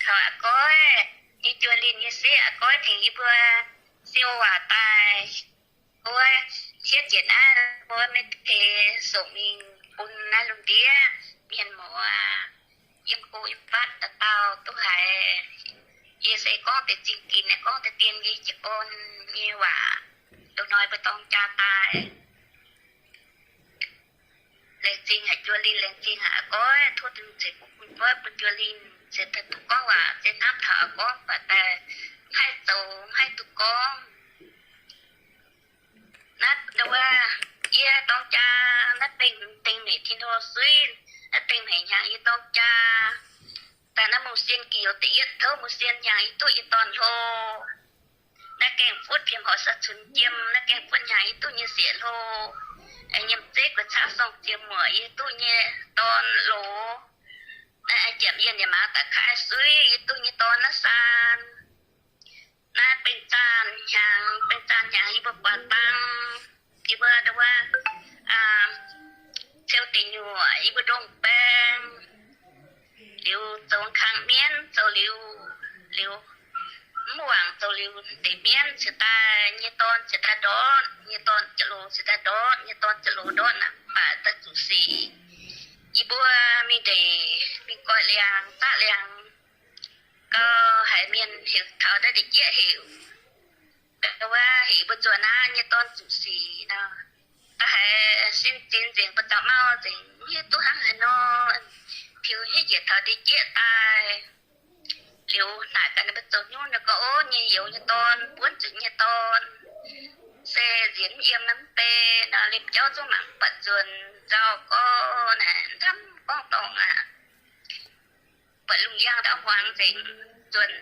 taux a'goiv nyei juoz linh nyei sieqv, a'goiv tengx yie mbuo siou waac daaih. Wuov, hietv njiec naaiv mbuo maiv deix sou mingh bun naaiv lungh ndiev mienh muoz yiem go yiem fatv dauh dauh duqv haiz. Yie se gorngv deix zingh ginx, gorngv deix dien yie jiez gorn nyei waac, dongh hnoi mbuo dorng jaa daaih. Laengz zingh haic juoz linh, laengz zingh haic a'goiv, tov dungh zeiz bun goiv bun juoz linh, se daaih duqv gorngv waac, se hnamv taux a'goiv baac daaih maiv haih zoux, maiv haih duqv gorngv. Naaiv ndau wuov, yie dorng jaa naaiv bengh dingh meic tin hlo suiv, naaiv bengh haic hnyangx yie dorng jaa. Daaih naaiv mungh sien gioux da'yietv touv mungh sien hnyangx yie duqv yie dorn hlo. Naaiv gaengh futv fiem horc sa cunx jiem, naaiv gaengh futv hnyangx yie duqv nyei sieqv hlo. Nyiemc zeiv gu'caqv sorng-ziec muoc yie duqv nyei dorn loz. Naaiv jiem yie nyei maaz daaih kaaix suiv yie duqv nyei dorn naaiv saan. Naaiv bengh zaanh hnyangx, bengh zaanh hnyangx yie mbuo guaax dang, yie mbuo ndau wuov, ceu deic nyuoqc yie mbuo ndongh baeng, liuz zoux kang mienv zoux liuz, liuz mv wangc zoux liuz deix mienv cingx daaih nyei dorn cingx daaih ndortv, nyei dorn jiex loz cingx daaih ndortv, nyei dorn jiex loz ndortv naaic mv baac daaih zuqc sic. Yie mbuo mingh ndeic mingh goiv liangx zaqv liangx gau, haiz mienh heuc taux naaiv deix jieqv heuc, wuov heuc mbuo nzuonx naaiv nyei dorn zuqc sic nor. Da'haiz sin zinx nzengc, mbuo zaux mauv nzengc, hiuv duqv hnangv haaix nor, piu hiuv njiec taux deix jieqv daaih. Liuz naaic gaax ninh mbuo zoux nyungc, ninh gorngv, ov, nyei youz nyei dorn, buonv zuqc nyei dorn, se nzienx mv yiem naaiv mv bei nor, liemh jauv zungv mangc mv buatc nzuonx. Nzauh gorx naaic, ndamv gorngv dorngc aqv. Buatc lungh njang ndau hmuangx nzengc, nzuonx,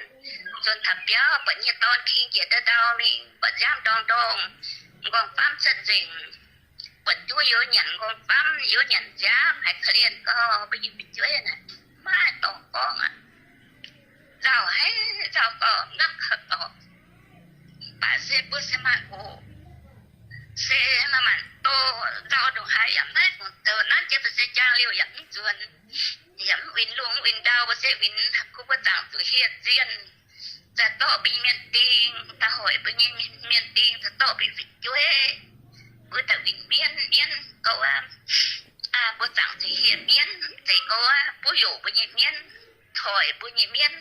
nzuonx taux biauv, buatc nyei dorn king njiec ndau ndau mingh, buatc nziaamv ndorngh ndorngh, m'nqorngv famv cuotv nzengc, buatc juv youz nyanc m'nqorngv famv, youz nyanc nziaamv, haiz korv-lienh gorx, mbuo nyei fu'jueiv naaic, maiv dorngc gorngv aqv. Nzauh haic, nzauh gorx, mv lamh kaux dorngc. Mv baac se mbuo se maaih hoc, se maaih maanc doz nzauh ndongc haaix yaac maiv fungc zoux. Nanv jiex daaih se jaang liouh yaac mv nzuonx, yaac mv uix lungh mv uix ndau, mbuo se uix kuv mbuo zaangc zuqc hieh zienh, zaaih dorh mbuo nyei mienh ding, daaih hoic mbuo nyei mienh ding, zaaih dorh mbuo nyei fu'jueiv, mbuo daaih uix mienv, mienv gorx wuov, mbuo zaangc zuqc hieh mienv, mv zeiz gorx wuov buov yoc mbuo nyei mienv, hoic mbuo nyei mienv,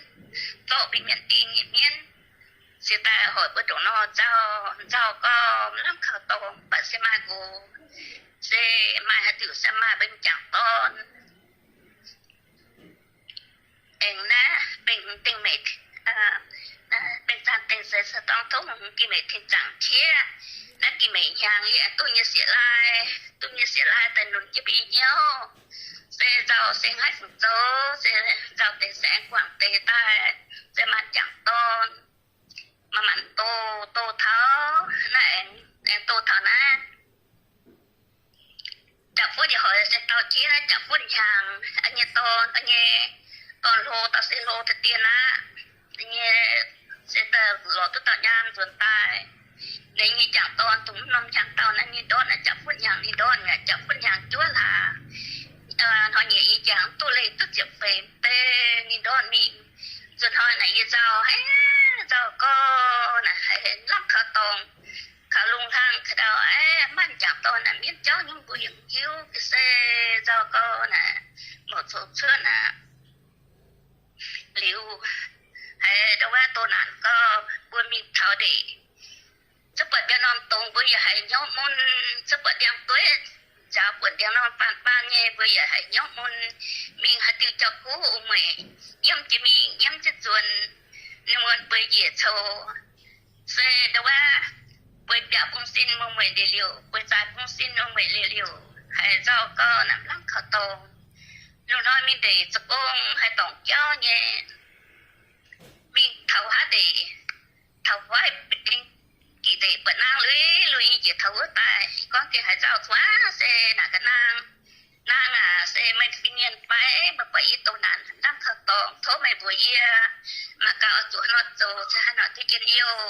zorqv mbuo mienh ding nyei mienv, se daaih hoic mbuo ndongc nor nzauh, nzauh gorx mv lamh kaux dorngc, mv baac se maaih nqox, se maaih haaix diuc se maaih mbuo nyei jangc dorn. Aengx naaiv bengh dingh meic, bengh zaanh dingh se se dorng tov hungh ging meic tin zaangc qiex. Naaiv ging meic hnyangx yie duqv nyei sieqv lai, duqv nyei sieqv lai daaih nunc jienv mbuo nyei hnyouv. Se nzauh se haiv fungc zoux, se nzauh deix se aengx guangc deix daaih, se maaih jangc dorn, maaih maanc doz, doz taux naaiv aengx, aengx doz taux naaiv. Jangx-fuqv yietc hoic se dauh jiex naaiv jangx-fuqv hnyangx, nyei dorn, nyei dorn hlo, dauh se hlo deix dien aqv. Nyei se daaih lorz duqv dauh nyaam nzuonx daaih. Ninh nyei jangx dorn dongh mv norm hnyangx dauh naaiv, ninh ndortv naaiv jangx-fuqv hnyangx, ninh ndortv naaiv jangx-fuqv hnyangx juov hlaax. Hnoi-nyieqc yie jangx duqv leih duqv ziepc feix mv bei, ninh ndortv mingh. Nzuonx hnoi naaic yie nzauh haic, nzauh gorx naaic haiz lamh kaux dorngc, kaux lungh hlang ka'ndau, aeqv, maaih jangx dorn naaic mienv jauv nyungc mbuo yaac mv hiuv, se nzauh gorx naaic mouc coux cuotv aqv. Liuz, haiz ndau wuov doh naanc gorx mbuo mingh taux ndeic, zungv buatc mbiauz norm dongz mbuo yaac haiz hnyouv mun, zungv buatc ndiangx-dueiv nziaaux, buatc ndiangx norm baan baan nyei mbuo yaac haiz hnyouv mun. Mingh haaix diuh jauv-kuv mueic, nyiemv jiex mingh, nyiemv jiex nzuonx, ninh muonz bueix njiec coux. Se ndau wuov, bueix biauv bung sin mueic-mueic liouc, bueix zaaix bung sin mueic-mueic liouc, haiz nzauh gorx naaic mv lamh kaux dorngc. Lungh hnoi mingh ndeic zoux gong haaix dorngc jauv nyei. Mingh taux haaix ndeic, taux wuov ba'ding gic ndeic buatc naang lui lui nyei njiec taux wuov daaih, gorngv gengh haiz nzauh zuqc aqv. Se naaic gaax naang, naang aac, se meih fin-mienh fai? Meih buatc yie doh naanc hnamv kaux dorngc, tov meih mbuox yie, mangc gaax oix zuqc haaix nor zoux cingx haaix nor duqv njien-youh.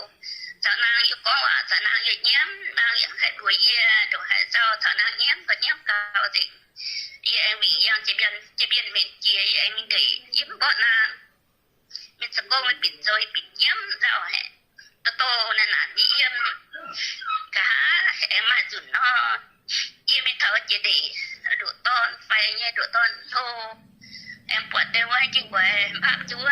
Caux naang yie gorngv waac, caux naang yie nyiemv, naang yaac mv haih mbuox yie ndongc haaix nzauh. Caux naang nyiemv gauh nyiemv gauh nzengc. Yie aengx mingh yangh jiex mbienv, jiex mbienv mbenc jiex, yie aengx mingh ndeic, yie mv mborqv naang. Za'gengh meih binc zoux, yie binc nyiemv nzauh haic. Doh doh naaic naanc nyei yiem. Nqa'haav aengx maaih nzunc nor, yie mingh taux jiex ndeic nduqc dorn faix nyei, nduqc dorn hlo, aengx buatc deix wuov Ging-Nquaix mbaapv zuov.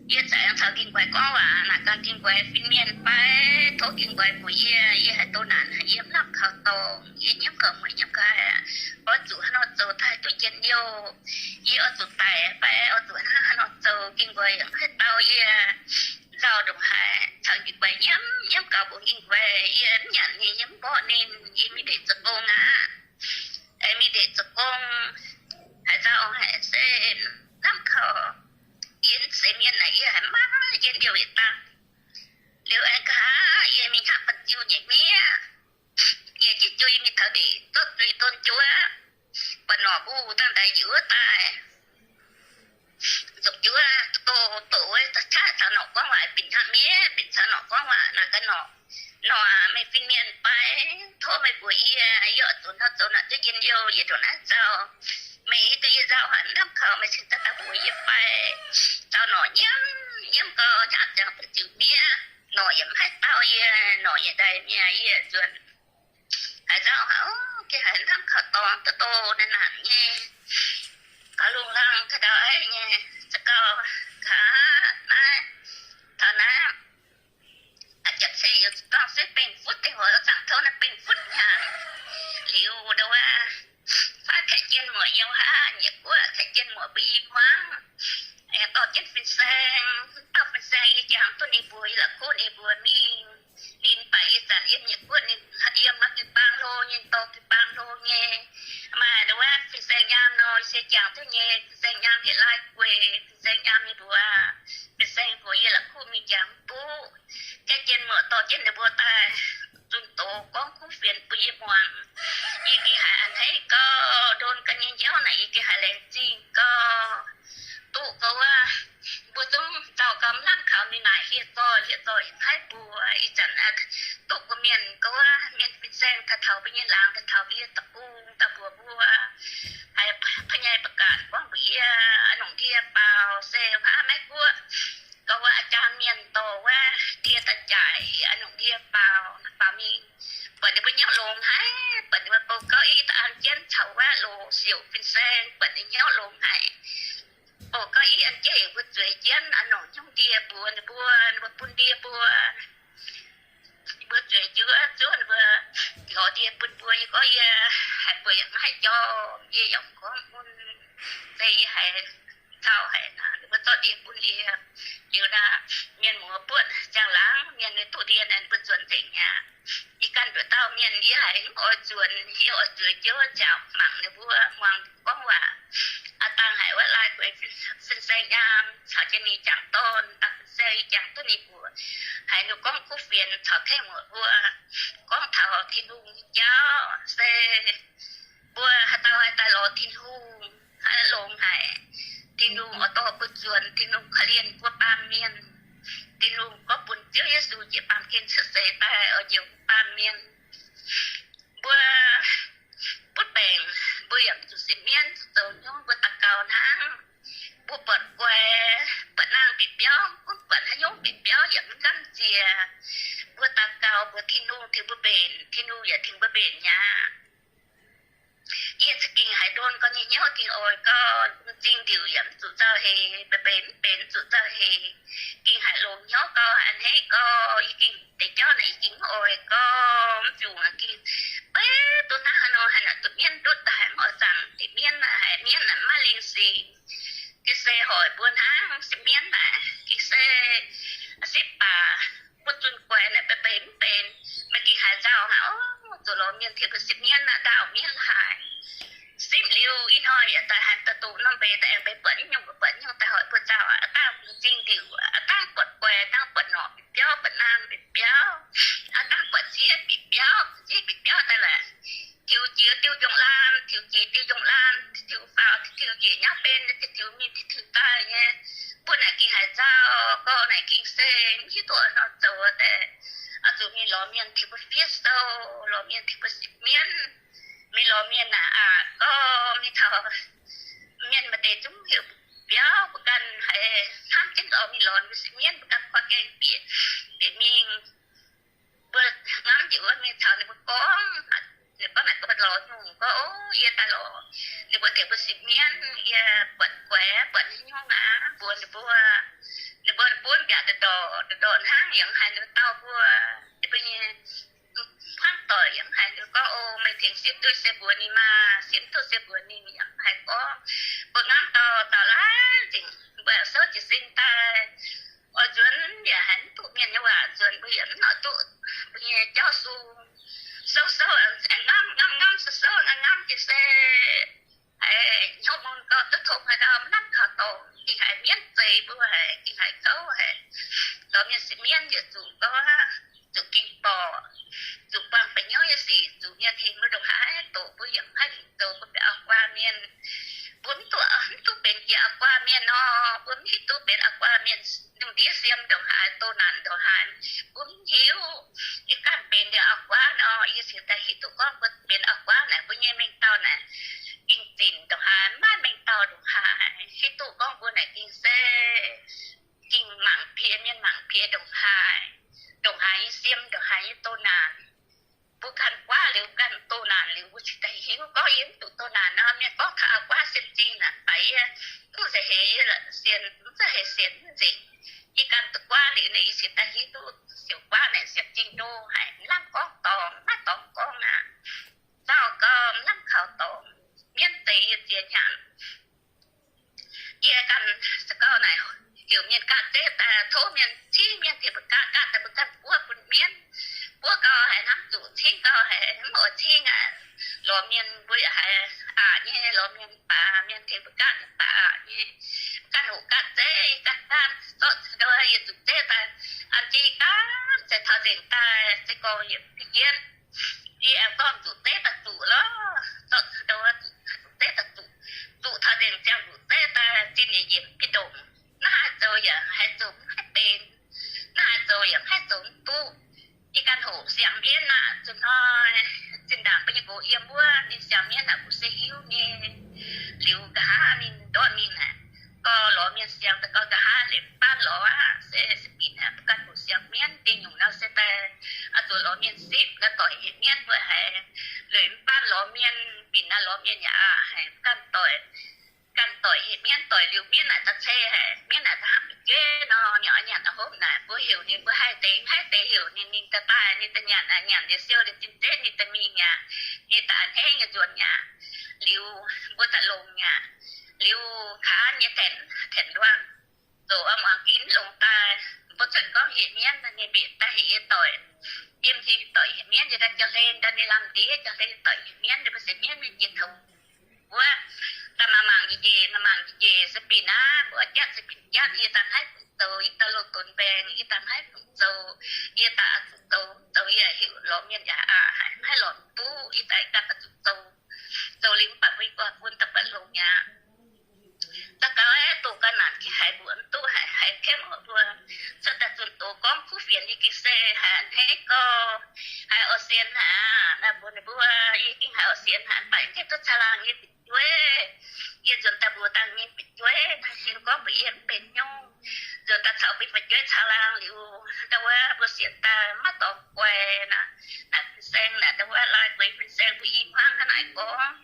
Yie za'gengh caux Ging-Nquaix gorngv waac, naaic ganh Ging-Nquaix fin-mienh fai, tov Ging-Nquaix mbuox yie, yie haaix douz naanc haic, yie mv lamh kaux dorngx, yie nyiemv gauh mueic nyiemv gaax, oix zuqc haaix nor zoux taaih duqv njien-youh. Yie oix zuqc daic fai oix zuqc hnangv haaix nor zoux, Ging-Nquaix yaac mv haih dau yie. Nzauh ndongc haaix caux Ging-Nquaix nyiemv, nyiemv gaux mbuox Ging-Nquaix, yie mv nyanc nyei, yie mv mborqv ninh, yie mingh ndeic zoux gong aqv. Aengx mingh ndeic zoux gong, haaix nzauh haic se lamh kaux. Yie mv zeiz mienh naaic, yie haiz maiv njien-youh yietc dangh. Liuz aengx nqa'haav yie mingh hnangv ba'jiu nyei miev. Yie jienv jiu yie mingh taux ndeic zorqv zuiz don juov, buatc norqc mbuo dangh ndaix njiec wuov daaih. Nzopc juov, doh doh wuov, qaqv caux norqc gorngv waac, binc hnangv miev, binc caux norqc gorngv waac, naaic gaax norqc, norqc aac, meih fin-mienh fai, tov meih mbuox yie, yie oix zuqc hnangv zoux naaic duqv njien-youh, yie ndongc naaiv nzauh. Meih duqv yie nzauh haic, lamh kaux meih cingx daaih daaih mbuox yie fai. Caux norqc nyiemv, nyiemv gau, hnangv ziangx ba'jiu miev, norqc yaac mv haih dau yie, norqc yaac ndaix miev, yie nzuonx. Haaix nzauh haic, gengh haiz hnamv kaux dorngx doh doh naaic naanc nyei, gauh lungh laangh ka'ndau aiv nyei, za'gengh gaax naaiv, taux naaiv, a'japc se yaac zuqc dorngh suiv bengh futv deix, hoic zaangc touv naaiv bengh futv hnyangx. Liuz ndau wuov, faav kaeqv jien muoc yiem haav, nyiec guoqv kaeqv jien muoc mbuo i hmuangv, aengx dorh jienv fin-saeng, dauh fin-saeng yie jangx duqv ninh mbuo, yie la'kuqv ninh mbuo mingh. Ninh baac yie zanc yiem nyiec guoqv ninh yiem nor jiu-baang hlo nyei, dorh jiu-baang hlo nyei. Maaih ndau wuov fin-saeng nyaam nor, se jangx duqv nyei, fin-saeng nyaam yietc lai gueic, fin-saeng nyaam nyei mbuox, fin-saeng mbuox yie la'kuqv mingh jangx duqv. Kaeqv jien muoc dorh jienv ninh mbuo daaih zunh doz gorngv kuv fienx bun yie muangx. Yie gengh haiz a'hneiv gau, ndon ga'nyei hnyouv naaic yie gengh haiz laengz zingh gau. Duqv gau wuov, mbuo zungv zaux gau mv lamh kaux ninh naaic hieh zoih hieh zoih yaac mv haih mbuox. Ih zanc duqv gau mienh gau wuov, mienh fin-saeng taux taux mbuo nyei laangz, taux taux mbuo nyei deic-bung daaih mbuox mbuo, haiz pa'nyaiv ba'gaanc gorngv mbuox yie, a'nongc ndie baaux se huaav maiv guoqv. Gau wuov a'jang mienh dorh wuov ndie daaih njaaic, a'nongc ndie baaux, baaux mingh, buatc ninh mbuo hnyouv longx haic, buatc ninh mbuo bou gauv i da'an jienv caux wuov loz siouc fin-saeng, buatc ninh hnyouv longx haic. Bou gauv i an jienv heuc mbuo zueiz jienv, a'nongc hnyouv ndie mbuox ninh mbuo, ninh mbuo bun ndie mbuo. Mbuo zueiz jienv zuov ninh mbuo lorz ndie bun mbuo. Yie gorngv yie haiz mbuo yaac mv haih jorm, yie yaac mv gorngv mun, se yie haiz cau haic naaic, ninh mbuo zorqv ndie bun yie. Liuz naaic, mienh muoz buonv ziangh laangz mienh nyei duqv ndie naaic, ninh mbuo nzuonx nzengc mi'aqv. Yie ganh nduqc dauh mienh yie haiz mv oix nzuonx, yie oix zueiz jienv nziaauc mangc ninh mbuo, muangx gorngv waac. Aav dangh haiz wuov lai gueix fin-saeng nyaam caux jienv ninh jangc dorn, dangh fin-saeng yie jangx duqv ninh mbuox, haiz ninh gorngv kuv fienx caux tengx muoc mbuo gorngv taux Tin-Hungh nyei jauv se mbuo haaix dauh haih daaih lorz Tin-Hungh, haaix longx haic. Tin-Hungh oix dorh mbuo nzuonx, Tin-Hungh korv-lienh mbuo baamh mienh. Tin-Hungh gorngv bun Ziouv Yesu jiex baamh gen cuotv seix daaih oix njoux mbuo baamh mienh. Mbuo butv baengc, mbuo yaac mv zuqc sipv mienv zoux nyungc, mbuo daux gaux hnangv. Mbuo buatc guaix, buatc naang bieqc biauv, gunv buatc haaix nyungc bieqc biauv yaac mv gamh nziex. Mbuo daux gaux mbuox Tin-Hungh tengx mbuo mbenc, Tin-Hungh yaac tengx mbuo mbenc mi'aqv. Yie za'gengh haiz ndon gau nyei hnyouv, gengh oix gau, m'zing ndiuc yaac mv zuqc nzauh heix, mbeix mbeix mv benx mv zuqc nzauh heix. Gengh haiz longx hnyouv gau, a'hneiv gau. Yie gengh deix jauv naaic yie gengh mv oix gau, mv fungc gengh, beiv duqv hnangv haaix nor haaix nor duqv mienv ndutv daaih mv oix zaangc deix mienv naaic, haiz mienv naaic mv maaih lingh singx. Gengh se hoic mbuo hnangv sipv mienv naaic, gengh se sipv baac mbuo zunh guaix naaic mbeix mbeix mv benx. Meih gengh haiz nzauh haic, o, zuqc lorz mienh tengx mbuo sipv mienv naaic, ndaauh mienv haic. Sipv liuz ih hnoi yaac daaih haiz daaih doqc norm mbeix daaih aengx mbeix buatc nyungc, buatc nyungc daaih hoic mbuo nzauh aqv. Aav dangh m'zing ndiuc, aav dangh buatc guaix, dangh buatc norqc bieqc biauv, buatc naang bieqc biauv, aav dangh buatc zieqv bieqc biauv, zieqv bieqc biauv daaih laaix tiux jiex diuh njongh laanh, tiux jiex diuh njongh laanh, tiux faaux, tiux njiec nyauv ben, tiux mingh, tiux daaih nyei. Mbuo naaic gengh haiz nzauh, gorx naaic gengh se mv hiuv duqv nor zoux daaih. Oix zuqc mingh lorz mienh tengx mbuo fiev sou, lorz mienh tengx mbuo sipv mienv. Mingh lorz mienh naaic aqv, gorx mingh taux mienh maaih deix zungv heuc biauv, mbuo ganh haiz hnamv jienv dorh mingh lorz mbuo sieqv mienv, mbuo ganh korv gaengh bieqc, bieqc mingh. Mbuo ngamv njiec wuov mingh caux ninh mbuo gorngv, ninh gorngv naaic, gorngv lorz nyungc, gorngv, O, yie daaih lorz ninh mbuo tengx mbuo sieqv mienv, yie buatc guaix, buatc nyungc aqv, mbuox ninh mbuo. Ninh mbuo bun mbiaauc ndorqc ndorqc hnangv, yaac mv haiz ninh mbuo dau mbuo. Ninh mbuo nyei hnangv doic yaac mv haiz ninh mbuo gorngv, O, meih tengx sieqv duqv se mbuox ninh maah, sieqv duqv se mbuox ninh, yaac mv haiz gorngv. Mbuo ngamv dau daux laaix nzengc, mbuo souv jiez sin daaih, oix nzuonx yaac haiz mv duqv mienh nyei waac nzuonx, mbuo yaac mv noic duqv mbuo nyei jauv sung. Souv souv, ngamv ngamv ngamv, souv souv ngamv ngamv jiez se haiz hnyouv mun gorx duqv tong haaix ndau mv lamh kaux dorngx, gengh haiz mienv zeix mbuo haic, gengh haiz gouv haic. Lorz mienh sieqv mienv yaac zuqc gorngv, zuqc gengh borqc, zuqc buangh ba'hnyouv nyei sic, zuqc mienh hingh mbuo ndongc haaix doqc mbuo yaac mv haih fungc zoux mbuo benx auv-guaa mienh. Mbuo mv duqv, mv duqv benx jiex auv-guaa mienh nor, mbuo mv hiuv duqv benx auv-guaa mienh, lungh ndiev siem ndongc haaix, doh naanc ndongc haaix, mbuo mv hiuv. Yie ganh benx liuz auv-guaa nor, yie cingx daaih hiuv duqv gorngv mbuo benx auv-guaa naaic, mbuo nyei mengh dauh naaic gengh zinc ndongc haaix, mv maaih mengh dauh ndongc haaix, hiuv duqv gorngv mbuo naaic gengh se gengh mangc piex mienh, mangc piex ndongc haaix, ndongc haaix nyei siem, ndongc haaix nyei doh naanc. Mbuo ganh guaav liuz, ganh doh naanc liuz, mbuo cingx daaih hiuv gorngv yie mv zuqc doh naanc nor. Mienh gorngv taux auv-guaa sienx zingh naaic, mv baac yie duqv nzauh heix, yie sienx, mv nzauh heix sienx mv nzengc. Yie ganh duqv guaav liuz naaic, yie cingx daaih hiuv duqv siouc guaav naaic sienx zingh ndo haic, mv lamh gorngv dorngx, mv maaih dorngx gorngv aqv. Nzauh gau, mv lamh kaux dorngx, mienv deix yie ziex hnyangx. Yie ganh za'gengh naaic heuc mienh gaatv zeiv daaih, tov mienh cingv mienh tengx mbuo gaatv, gaatv daaih mbuo ganh buov bun mienv. Buov gau haiz hnamv zuqc, cingv gau haiz mv oix cingv aqv. Lorz mienh mbuo yaac haiz aqc nyei, lorz mienh baac mienh tengx mbuo gaatv nyei baac aqc nyei. Ganh hoqc gaatv zeiv, ganh gaatv zorqv ndo yie zuqc zeiv daaih, an jienv gaatv zeiv taux nzengc daaih, se gorngv yietc jienv, yie aengx gorngv zuqc zeiv daaih zuqc lorqc, zorqv ndo zuqc zeiv daaih zuqc, zuqc taux nzengc ziangh zuqc zeiv daaih zinh yietc yiemc biei ndongc. Naaiv haih zoux yaac haih zoux mv haih benx, naaiv haih zoux yaac mv haih zoux mv duqv. Yie ganh hoqc siang-mienv aqv, zuqc hnoi zinh ndaangc mbuo nyei nqox yiem wuov, ninh siang-mienv naaic mbuo se hiuv nyei. Liuz nqa'haav ninh ndortv mingh naaic, gorngv lorz mienh siang daaih gorngv nqa'haav liuz mv baav lorz aqv, se, se binc aqv. Mbuo ganh hoqc siang-mienv dingh nyungc nor se daaih oix zuqc lorz mienh sipv, naaiv doic hec mienv mbuo haiz liuz mv baav lorz mienh, binc naaiv lorz mienh yaac aqc haic. Mbuo ganh doic, ganh doic hec mienv, doic liuz mienv naaic da'cei haic, mienv naaic da'hnangv fu'jueiv nor, ninh oix nyanc hopv naaic, mbuo heuc ninh mbuo haih deix, haih deix heuc ninh, ninh daaih daaih, ninh daaih nyanc aqv, nyanc liuz siou liuz zinh zeiv ninh daaih mingh aqv, ninh daaih a'hneiv nyei nzuonx aqv. Liuz mbuo daaih longx aqv. Liuz kaav nyei tenc, tenc nduang zoux muangx ginv longx daaih, mbuo cuotv gorngv hec mienv nyei mbietc daaih hec yie doic, yiem hingh doic hec mienv yie daaih jauv-hlen daaih ninh lamh ndiev jauv-hlen doic hec mienv, ninh mbuo se mienv mingh jiex taux wuov, daaih mangc mangc njiec njiec, mangc mangc njiec njiec se binc aqv, mbuo jatv se binc jatv, yie daaih haih fungc zoux, yie daaih loz-donx mbaengx, yie daaih haih fungc zoux, yie daaih zuqc zoux, zoux yie heuc lorz mienh yaac aqc haic, haih lorz mv duqv, yie daaih ganh daaih zuqc zoux. Zoux liuz mv baac mbuo nyei guanh bun daaih buatc longx aqv. Daux gaux aeqv, doqc ga'naanc gengh haiz mbuox mv duqv haic, haiz kemv oc mbuo. Cuotv daaih zunh doz gorngv kuv fienx yie gengh se haiz a'hneiv gau, haiz oix sienx haic aqv. Naaiv mbuox ninh mbuo, yie gengh haiz oix sienx haic, mv baac yie mv gaengh duqv caangh laangh yie fu'jueiv. Yie nzuonx daaih mbuox dangh nyei fu'jueiv, naaiv ninh gorngv mbuox yie mv benx nyungc. Nzuonx daaih caux mbuo fu'jueiv caangh laangh liuz, ndau wuov mbuo sienx daaih maiv dorngx guaix naaic, naaic fin-saeng naaic, ndau wuov lai gueix fin-saeng mbuo i hmuangv hnangv naaic gorngv.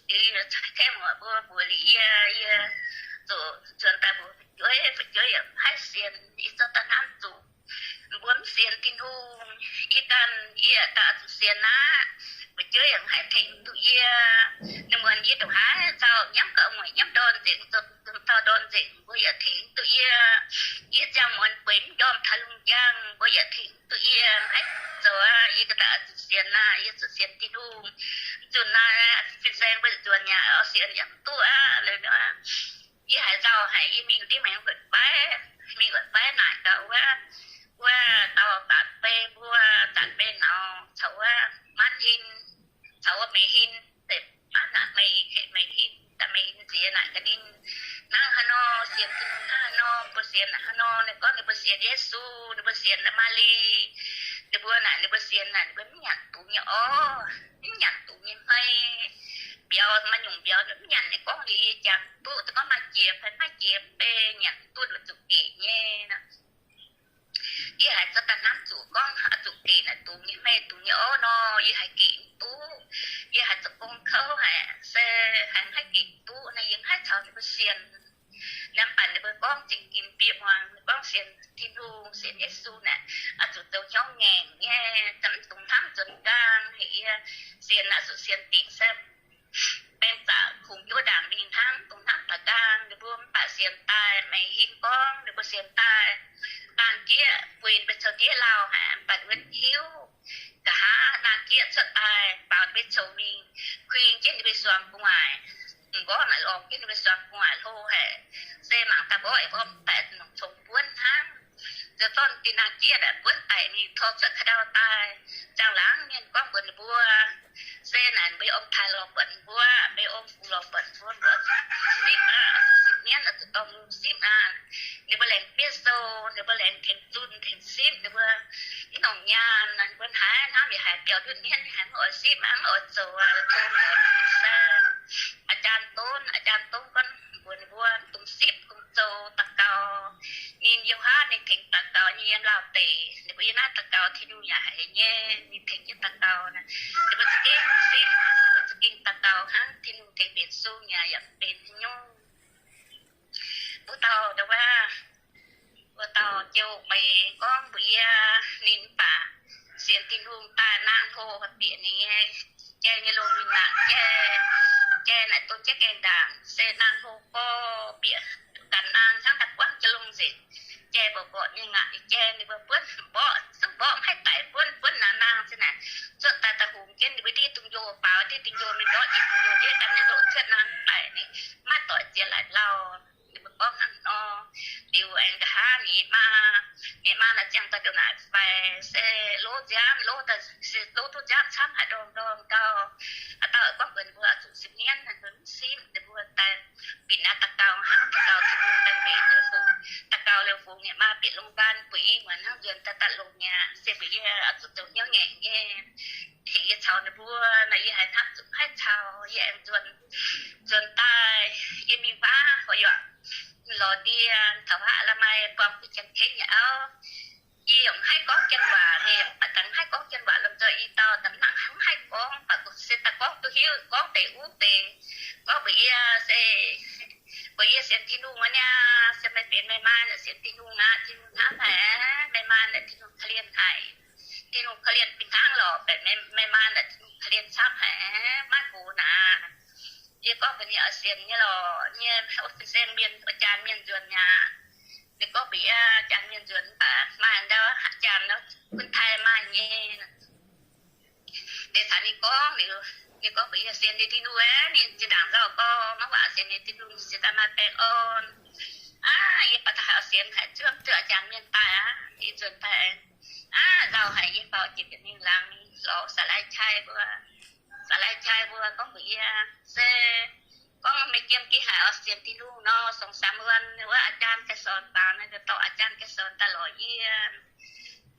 Liuz kemv oc mbuo mbuox liuz yie, yie zuqc nzuonx daaih mbuox fu'jueiv, fu'jueiv yaac mv haih sienx. Yie zorqv daaih hnamv zuqc mbuo mv sienx Tin-Hungh, yie ganh yie daaih zuqc sienx aqv. Fu'jueiv yaac mv haih tengx duqv yie. Ninh muonz yie ndongc haaix nzauh nyiemv gauh mueic nyiemv ndorn nzengc, zoux dongh dauh ndorn nzengc, mbuo yaac tengx duqv yie. Yie ziangh muonz bueix mv njormh taux lungh njang, mbuo yaac tengx duqv yie. Mv haih zoux aqv. Yie ga'daaih zuqc sienx aqv. Yie zuqc sienx Tin-Hungh. Nzunc naaiv fin-saeng mbuo nzuonx yaac oix sienx yaac mv duqv aqv. Liuz nor, yie haiz nzauh haic, yie mingh diev maengx wuonc faiv, mingh wuonc faiv naaic gaax wuov, wuov dauh zanc bei mbuo, zanc bei nauz caux wuov maanv hin, caux wuov meix hin, maiv naaic meix, meix hin, daaih meix hin nziex naaic gaax ninh, hnangv haaix nor sienx Tin-Hungh, hnangv haaix nor mbuo sienx, hnangv haaix nor ninh gorngv ninh mbuo sienx Yesu, ninh mbuo sienx Maa^li. Ninh mbuo naaic ninh mbuo sienx naaic ninh mbuo mv nyanc dungz nyei orv, mv nyanc dungz nyei hmei, biaux Maaih nyungc mbiauz mv nyanc nyei gorngv liuz yie jangx duqv, gorngv maaih jiex fai maiv jiex beiv nyanc duqv zuqc gec nyei nor. Yie haiz zuqc daaih hnamv zuqc gorngv zuqc gec naaic dungx nyei, maiv dungx nyei orv nor, yie haiz gec duqv. Yie haiz zoux gong kouv haic, se haiz maiv gec duqv naaic yie mv haih caux ninh mbuo sienx. Mv baac ninh mbuo gorngv za'gengh bieqc muangx, ninh gorngv sienx Tin-Hungh, sienx Yesu naaic, oix zuqc zoux hnyouv ngaengc nyei, mv dungx hnamv nzuonx nqaang. Heuc yie sienx naaic zuqc sienx dingc se baeng zaqc kungx jienv wuov ndaangc mingh hnangv, dongh hnamv daaih nqaang. Ninh mbuo mv baac sienx daaih, meih hiuv gorngv ninh mbuo sienx daaih, nqaang jieqv bueix mbuo cou-diev lauh haic, mv baac wuov hiuv nqa'haav nqaang jieqv cuotv daaih baaux mbuo coux mingh, kuing jienv ninh mbuo suangx gu'nguaaic, m'nqorngv naaic lorngx jienv ninh mbuo suangx gu'nguaaic hlo haic. Se mangc daaih mborqv yaac mborqv mv baeqc, nongc congx buonv hnangv. Zoux zorqv dinh nqaang jieqv naaic buonv daic mingh, tor cuotv ka'ndau daaih. Ziangh laangz mienh gorngv mbuox ninh mbuo, se naaic mbuo yie ong taaih lorz buatc ninh mbuo, mbuo yie ong fu'jueiv lorz buatc ninh mbuo, mbuo sipv aqv, sipv mienv oix zuqc dorh mingh sipv aqv. Ninh mbuo laengz fiev sou, ninh mbuo laengz tengx zunh tengx sipv, ninh mbuo mv nongc nyaanh, ninh mbuo haiz hnamv yaac haiz biaux ndutv mienv, haiz mv oix sipv aqv, mv oix zoux aqv, tov mbuox ninh mbuo se aa jaan donv, aa jaan donv gorngv mbuox ninh mbuo dungx sipv, dungx zoux daux gaux. Ninh yiem haav ninh tengx daux gaux nyei yiem Laauh deic, ninh mbuo yiem naaiv daux gaux Tin-Hungh yaac haiz nyei, ninh tengx jienv daux gaux naaic. Ninh mbuo za'gengh sipv, ninh mbuo za'gengh daux gaux hnangv, Tin-Hungh tengx benx sung yaac yaac benx haaix nyungc. Wuov dauh ndau wuov, wuov dauh jouh meix gorngv mbuox yie, ninh mv baac sienx Tin-Hungh daaih nangh hlo bieqc ninh nyei jai nyei longx mingh nangc jai, jai naaic don jienv gaengh ndaangc, se nangh hlo gorx bieqc ganh nangh hnangv daaih buangv jiex longx nzengc. Jai mborqv mborqv nyei ngaatc nyei jai, ninh mbuo buonv mborqv, zungv mborqv mv haih daic, buonv buonv nangh nangh se naaic, zuotc daaih daaih hungx jienv ninh mbuo ndiev dungx-njoh, baaux ndiev dungx-njoh mingh mborqv jiex dungx-njoh ndiev gan nyei ndoqc cuotv nangh daic ni, maiv doic ziex laaic lauh. Ninh mbuo gorngv hnangv nor. Liuz aengx nqa'haav ninh maa, ninh maa naaic ziangh daaih ndongc naaic faix se lov nziaamv, lov daaih se lov duqv nziaamv camv haic ndorm ndorm gau. Aa dauh gorngv mbuox ninh mbuo oix zuqc sipv mienv, ninh mbuo mv sipv, ninh mbuo daaih binc naaiv daux gaux hnangv, daux gaux Tin-Hungh daaih mbenc liuz fungx, daux gaux liuz fungx ninh maa bieqc longx nqaang bueix i muonz hnangv nzuonx daaih daaih longx mi'aqv, se mbuox yie oix zuqc zoux hnyouv ngaengc nyei. Tengx yie caux ninh mbuo nor, yie haiz hnamv zuqc mv haih caux, yie aengx nzuonx, nzuonx daaih yie mingh faav horc yuoqc lorz ndie, taux faav aqv, maaih buangh duqv janx-kengv nyei auv. Yie yaac mv haih gorngv janx-waac, ninh yaac mv baac dangx mv haih gorngv janx-waac, lomh nzoih i dauh daaih mv nangc hnangv haih gorngv, baac se daaih gorngv duqv hiuv, gorngv deix uv deix, gorngv mbuox yie se, mbuox yie sienx Tin-Hungh wuov niaa, se meih benx meih maa naaic sienx Tin-Hungh aqv, Tin-Hungh hnamv haic, meih maa naaic Tin-Hungh korv-lienh haic. Tin-Hungh korv-lienh fih hnangv lorqc, benx meih, meih maa naaic Tin-Hungh korv-lienh camv haic, maiv gox naaic. Yie gorngv mbuox ninh oix sienx nyei lorqc, nyei fin-saeng mienh, jaan mienh nzuonx mi'aqv. Ninh gorngv mbuox yie, jaan mienh nzuonx mv baac maaih ndau jaan nor, gunv taaih maaih nyei. Ninh caux ninh gorngv liuz, ninh gorngv mbuox yie sienx ninh Tin-Hungh aqv, ninh zinh ndaangc nzauh gorngv maiv waac sienx ninh Tin-Hungh se daaih maaih baengh orn. Aav, yie baac taux haaix sienx haic, zuov zuov jaan mienh daaih aqv, yie nzuonx daaih aqv, nzauh haic, yie faaux jiex bieqc mingh laangz lorz Saa Lai Cai mbuo. Saa Lai Cai mbuo gorngv mbuox yie, se gorngv meih jiem gih haic oix sienx Tin-Hungh nor, song sam wuon wuov อาจารย์ Ga'sorn baaux naaic, dorh อาจารย์ Ga'sorn daaih lorz yie.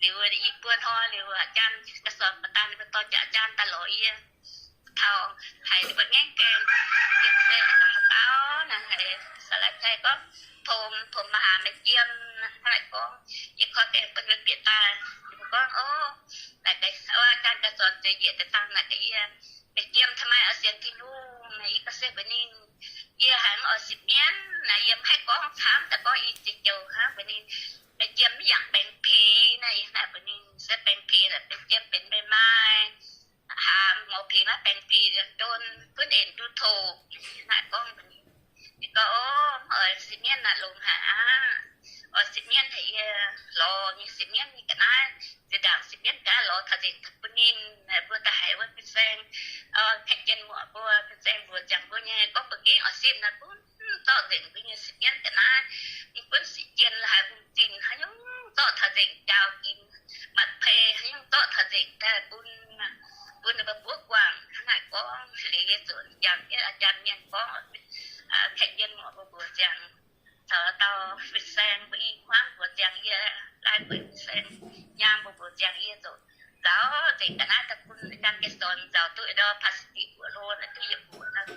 Liuz i buo hnoi liuz อาจารย์ Ga'sorn baac daaih ninh mbuo dorh jiex อาจารย์ daaih lorz yie. Taux haiz ninh mbuo ngaengv gaengh, yie mbuo se daux daux naaic haiz Saa Lai Cai gorngv, Tom, Tom, maaih haaix meih jiem? Hnangv naaic gorngv, yie koi gaengh bun ninh mbuo bieqc daaih. Ninh mbuo gorngv, Ov, naaic, อาจารย์ Ga'sorn zueiz njiec deix dangh naaic gaax yie, meih jiem ทำไม oix sienx Tin-Hungh? Naaic yie gorngv se mbuox ninh, yie haiz mv oix sipv mienv naaic, yie mv haih gorngv camv daaih gorngv, yie jiex joux hnangv mbuox ninh, meih jiem mv yangh baeng-pih naaic, yie hnangv mbuox ninh se baeng-pih naaic benx jiem benx meih maaih haaix mouz pih maiv baeng-pih don gunv en duqv tov. Naaic gorngv mbuox ninh, ninh gorngv, Ov, mv oix sipv mienv naaic longx haic aqv. Oix sipv mienv haic, yie lorz nyei sipv mienv nyei ga'naaiv, zinh ndaangc sipv mienv ga'naaiv lorz taux nzengc bun ninh. Mbuo daaih haiz wuov fin-saeng, kaeqv jien muoc mbuo fin-saeng mbuox ziangx mbuo nyei gorngv mbuo gengh oix sipv naaic gunv zorqv nzengc mbuo nyei sipv mienv ga'naaiv. Mv gunv sic jien haaix hungh zinh haaix nyungc zorqv taux nzengc jaaux ginx, matc pei haaix nyungc zorqv taux nzengc daaih bun, bun ninh mbuo buov guangc. Hnangv naaic gorngv liuz, yie zuqc jangx jienv อาจารย์ mienh gorngv, kaeqv jien muoc mbuo mbuox ziangx, caux dauh fin-saeng mbuo i hmuangv mbuox ziangx yie, lai gueix fin-saeng nyaam mbuo mbuox ziangx yie zuqc nzaaux nzengc ga'naaiv daaih bun อาจารย์ Ga'sorn nzaaux duqv ndau พลาสติก buoqc hlo naaic duqv yietc buoqc naaiv.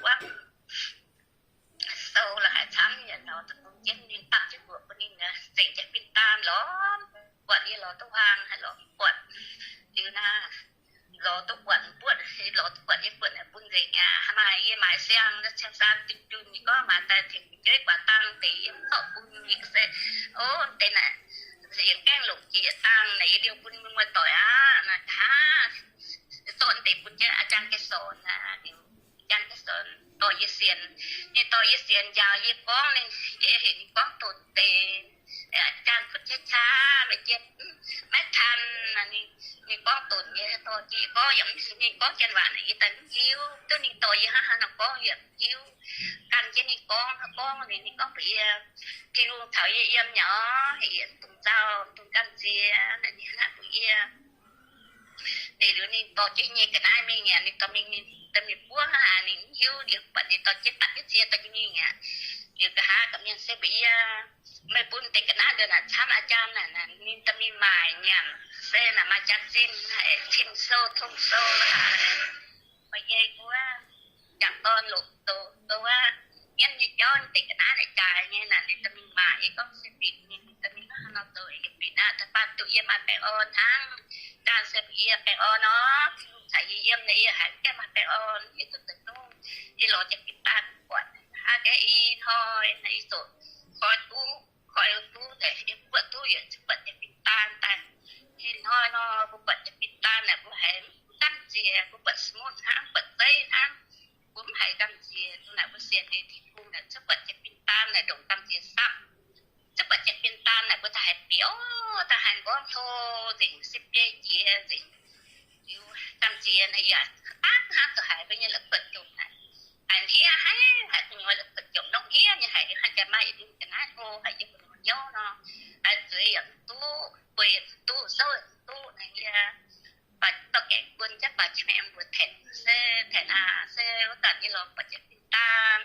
nzengc aqv. Maaih yie maaiz siang, siang-saan dunh dunh, ninh gorngv maaiz daaih tengx fu'jueiv guaax dangh deix yiem zorqv bun yie se, o, deix naaic, yie gaengh longc jiex dangh naaic, yie liouh bun muoz-doic aqv. Naaic hnangv, zorqv deix bun jienv อาจารย์ Gai Sorn aqv. อาจารย์ Gai Sorn dorh yie sienx, ninh dorh yie sienx njaaux yie gorngv, ninh, yie heuc ninh gorngv donx deix อาจารย์ kuv qaqv qaqv meih jien maiv tan. Ninh, ninh gorngv donx yie, dorh jienv yie gorngv, yaac mv, ninh gorngv janx waac naaic yie daaih mv hiuv, duqv ninh dorh yie hnangv haaix nor gorngv yie yaac mv hiuv. Gan jienv ninh gorngv, gorngv liuz ninh gorngv mbuox yie, Tin-Hungh caux yie yiem nyei orqc, heuc yie mv dungx nzauh, mv dungx gamh nziex. Naaic ninh hnangv mbuox yie. Liuz ninh dorh jienv nyei ga'naaiv mingh aqv, ninh dorh mingh, ninh dorh mingh buov hnangv haaix ninh mv hiuv. Liuz buatc ninh dorh jienv dapv jienv cie dorh jienv mingh aqv. Liuz nqa'haav gorqv-mienh se mbuox yie, meih bun deix ga'naaiv ndongc naaic camv อาจารย์ naaic, ninh dorh mingh maaic nyanc se naaic maaih jaax-zinh haic, cin-sou tong-sou aqv. Meih nyei wuov, jangc dorn longc douz, douz wuov, mienv nyei jauv deix ga'naaiv naaic jaaix nyei naaic, ninh dorh mingh maaic. Yie gorngv se bieqc, ninh dorh mingh hnangv haaix nor zoux yie bieqc aqv. Da'faanh duqv yie maaih baengh orn hnangv. Dangh se mbuox yie baengh orn nor, Tin-Hungh caux yie yiem naaic yie haiz mv gaengh maaih baengh orn. Yie duqv deix zungv, yie lorz jiex bin daan buatc hnangv nqa'haav i hnoi naaic yie zoux koi duqv, koi duqv deix, yie buatc duqv yietc zungv buatc jiex bin daan daaih. Ih hnoi nor mbuo buatc jiex bin daan naaic mbuo haiz mv gamh nziex, mbuo buatc สมุด hnangv, buatc zeiv hnangv, mbuo mv haiz gamh nziex. Naaic mbuo sienx nyei Tin-Hungh naaic zungv buatc jiex bin daan naaic ndongc gamh nziex sapv. Zungv buatc jiex bin daan naaic mbuo daaih haiz biaux, daaih haiz nqorngv hlo nzengc, sin biei jiex nzengc. Liuz gamh nziex naaic yaac dangv hnangv zuqc haiz mbuo nyei la'kuotv jomc naaic. Haiz hniev haic, haiz gu'nyuoz la'kuotv jomc nongv hniev nyei haic, haaix jaax maaih yietc liuz ga'naaiv hlo haic yiem gu'nyuoz hnyouv nor, haiz zueiz yaac mv duqv, bueix yaac mv duqv, souv yaac mv duqv naaic yie baac dorh gaengh bun jienv baac qiex maengx mbuox tengx se tengx aac, se wuov zanc yie lorz buatc jiex bin daan,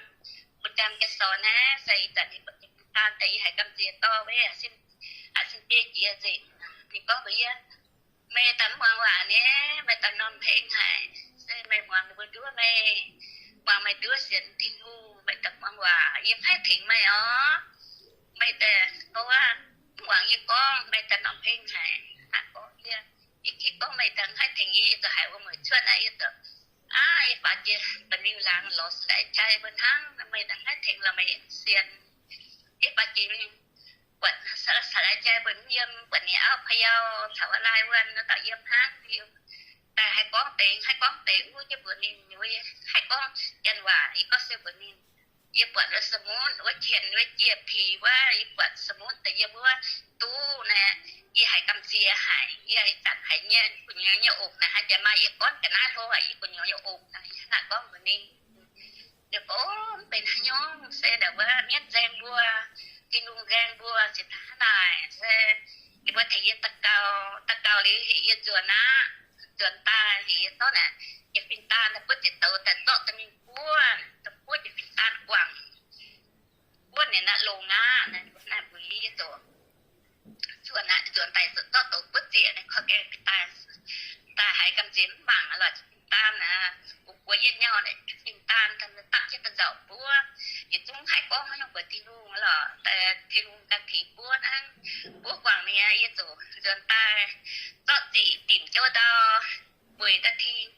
bun jang jiex sorn naaiv se ih zanc yie buatc jiex bin daan daaih yie haiz gamh nziex dorh weic haaix sin biei jiex nzengc. Ninh gorngv mbuox yie, meih daaih mv muangx waac nyei, meih daaih norm heng haic, se meih muangx mbuo nduov meih, muangx meih nduov sienx Tin-Hungh, meih daaih mv muangx waac yie mv haih tengx meih orqc. Meih daaih gorngv mv muangx yie gorngv, meih daaih norm heng haic hnangv gorngv yie. Yie ginv gorngv meih daaih mv haih tengx yie, yie zuqc haiz wuom-mueic cuotv naaiv yie zuqc aav, yie faaux jiex daaih mingh laangz lorz สลายใจ mbuo hnangv, meih daaih mv haih tengx lorqc meih sienx. Yie faaux jiex mingh buatc สลายใจ mbuo mv yiem, buatc ninh auv พะเยา caux wuov laai wuonh nor dauh yiem hnangv liuz, daaih haih gorngv deix, haih gorngv deix wuov, yie mbuox ninh, haih gorngv janx waac, yie gorngv se mbuox ninh, yie buatc wuov สมุด wuov qienx wuov jiex pic wuov, yie buatc สมุด daaih yiem wuov duqv naaic, yie haiz gamh nziex haic, yie haiz zanc haiz nyei gu'nyuoz nyei ongx naaic, haaix jaax maaih yietc gorngv ga'naaiv hlo haic yie gu'nyuoz nyei ongx naaic, yie hnangv naaic gorngv mbuox ninh. Ninh gorngv, mv benx haaix nyungc, se ndau wuov mienv nzaeng mbuo, Tin-Hungh nzaeng mbuo cingx daaih hnangv naaic, se ninh mbuo tengx yie daux gaux, daux gaux liuz heuc yie nzuonx aqv. Nzuonx daaih heuc yie zorqv naaic jiex bin daan daaih buov ziepc douz daaih zorqv daaih mingh buov, daaih buov jiex bin daan guangc, buov ninh naaiv longx aqv. Naaiv mbuox yie zoux nzuonx aqv, nzuonx daaih zorqv douz buov ziepc naaiv korv gaengh bin daan daaih haiz gamh nziex mv mangc lorqc, bin daan aqv, gu'guaix yie nyauv naaic bin daan dapv jienv daaih nzauc buov. Yietc zungv haih gorngv haaix nyungc mbuox Tin-Hungh lorqc, daaih Tin-Hungh ganh tengx buov hnangv. Buov guangc mi'aqv, yie ziouc nzuonx daaih zorqv ziqc dimc jouv ndau, bueix daaih tin,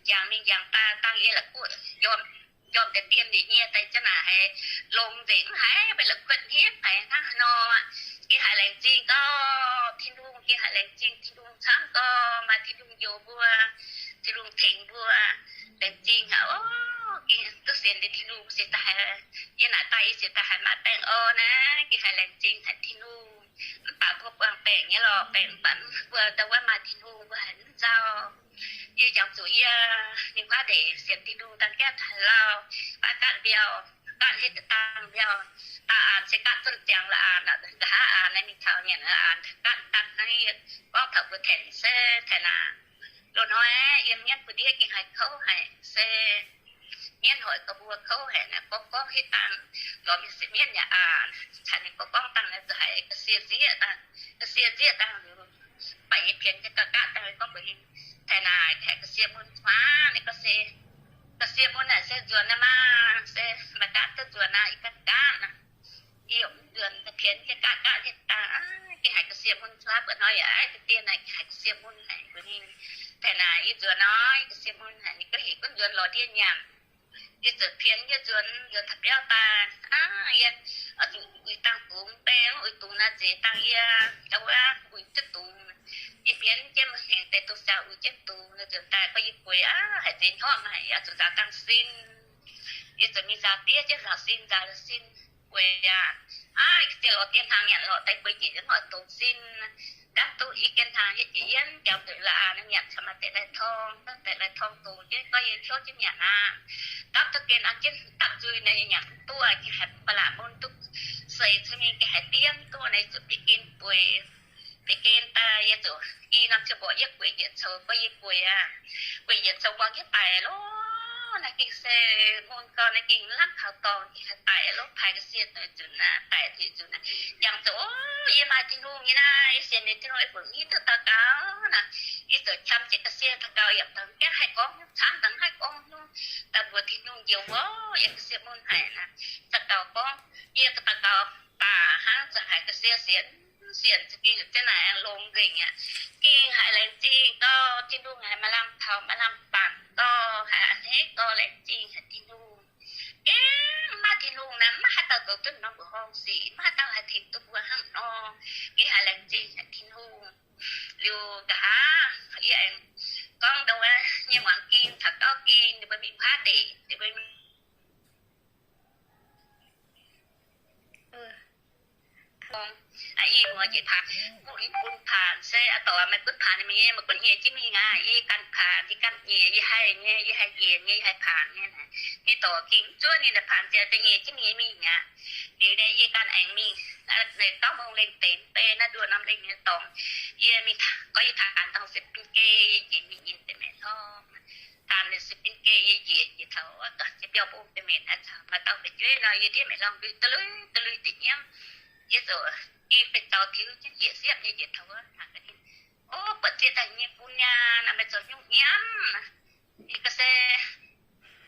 njangx mingh njangx daaih, dangh yie la'kuqv njormh, njormh deix dien liuz nyie daaih jienv naaic haiz longx nzengc, mv haiz mbuo la'kuotv hniev haiz hnangv haaix nor. Gengh haiz laengz zingh gauh Tin-Hungh, gengh haiz laengz zingh Tin-Hungh camv gauh, maaih Tin-Hungh njoux mbuo, Tin-Hungh tengx mbuo. Laengz zingh aqv. Ov, gengh duqv sienx liuz Tin-Hungh se daaih haiz, yie naaic daaih yie se daaih haiz maaih baengh orn naaiv, gengh haiz laengz zingh haic Tin-Hungh. Mv baac mbuo buangh baengc nyei lorqc, baengc mv baac mbuo ndau wuov maaih Tin-Hungh mbuo haiz mv nzauh. Yie jangx zuqc yie ninh guaav ndeic sienx Tin-Hungh dangh gaeqv taux lauh, guaav gaatv mbiauh, gaatv hitv dangh mbiauh, daauh aanx se gaatv zunv ziangx la'aanx, nqa'haav aanx naaiv mingh taux nyanc la'aanx gaatv dangh hnangv. Yie gorngv taux mbuo tengx se tengx aac, loz-hnoi yiem mienv bun ndiev gengh haiz kouv haic se mienv hoic gauh mbuo kouv haic naaiv, gorngv gorngv hitv dangh, lorz mingh se mienv yaac aanx, caux ninh gorngv gorngv dangh naaiv zuqc haiz ga'sie nzieqv dangh, ga'sie nzieqv dangh liuz, baac yie pienx nyei ga'gaatv dangh gorngv mbuox ninh, tengx naaic haiz ga'sie mun cuotv, ninh gorngv se ga'sie mun naaic se nzuonx naaiv maah, se maaih gaatv duqv nzuonx naaic, ih gaatv gaatv naaic. Yie yaac mv nzuonx, pienx nyei ga'gaatv dangh, gengh haiz ga'sie mun cuotv, buatc hnoi yaac deix dien naaic haiz ga'sie mun naaic mbuox ninh. Taux naaic yie nzuonx nor, yie ga'sie mun haic, ninh gorngv heuc gunv nzuonx lorz ndie nyanc. Yie ziouc pien yie nzuonx, nzuonx taux biauv daaih, yie oix zuqc uix dangh dungz, mv bei uix dungz naaiv nzeix dangh yie, ndau wuov uix jienv dungz. Yie pien jienv hengx deix dungz siangx uix jienv dungz, nzuonx daaih gorngv yie bueix aqv, haiz nzeix hnyouv haic, yie oix zuqc nzaaux dangh sin. Yie ziouc mingh nzaaux diev jienv nzaaux sin, nzaaux sin bueix aqv. Aav, yie ga'sie lorz diev hnaangx nyanc lorz daaih bueix njiec yiem norm dongh sin. Gapv duqv i gen hnaangx hietv jiex yienv jangx nzueic la'aax naaiv nyanc caux maaih deix lai-torng, deix lai-torng dongh jienv gorngv yie hluov jienv nyanc aqv. Gapv duqv gen an jienv dapv nzuih naaiv yie nyanc mv duqv, gengh haiz ba'laqc mun duqv seix cun mingh, gengh haiz diev mv duqv naaiv zuqc bieqc gen bueix. Bieqc gen daaih yie zuqc i norm ziangh hoc yie gueic njiec coux gorngv yie bueix aqv. Gueic njiec coux muangx jienv daic lorqc. Naaiv gengh se mun gau naaiv gengh lamh kaux dorngx, gengh haiz daic lorqc, paaix ga'sie nzunc aqv, daic nzunc aqv. Jangx zuqc, o, yie maaih Tin-Hungh nyei naaiv, yie sienx ninh Tin-Hungh, yie bungx hiuv duqv daux gaux naaiv. Yie ziouc qam jienv ga'sie daux gaux, yaac dangx gaengh haih gorngv, camv dangx haih gorngv, daaih mbuox Tin-Hungh njoux wuov, yie ga'sie mun haic naaiv. Daux gaux gorngv, yie daux gaux baac hnangv ziouc haiz ga'sie sienx, sienx za'gengh ziouc naaic aengx longx nzengc aqv. Gengh haiz laengz zingh gau, Tin-Hungh haiz maaih lamh taux maaih lamh bangc gau, haiz a'hneiv gau, laengz zingh haic Tin-Hungh. Gengh mv maaih Tin-Hungh naaiv, mv maaih haaix dauh zoux duqv norm mbuoqc horngh sic, mv maaih haaix dauh haih tengx duqv mbuo hnangv nor. Gengh haiz laengz zingh haic Tin-Hungh. Liuz nqa'haav yie aengx gorngv ndongc wuov nyei muangx ging caux gauv ging, ninh mbuo mingh huaav ndeic, ninh mbuo mingh Ih muoz jiex paanx, bun, bun paanx se a'dorc meih gunv paanx nyei, meih gunv nyiex jienv mingh aqv. Yie ganh paanx, yie ganh nyiex, yie haih nyei, yie haih nyiex nyei, yie haih paanx nyei. Nyei dorc ging zuov ninh paanx ziangx daaih nyiex jienv mingh aqv. Liuz naaiv yie ganh aengx mingh, naaiv gauh mungh lengh deix mv bei naaiv nduoh norm lengh nyei dorngx. Yie mingh gorngv yie paanx dorngx se bin geh, yie njiec mingh nyiex deix maengc hlorngv. Paanx ninh se bin geh, yie njiec njiec taux wuov dorngx jiex biauv bung deix maengc caux maaih dauh fu'jueiv nor, yie ndiev maengc hlorngv lui duqv lui duqv lui deix nyiemv. Yie ziouc i fei zaux tiux jienv njiec siepv nyei njiec taux wuov naaic gaax ninh, O, buatc ziex daaih nyei bun nyaah naaic, meih zoux nyungc nyiemv. Yie ga'sie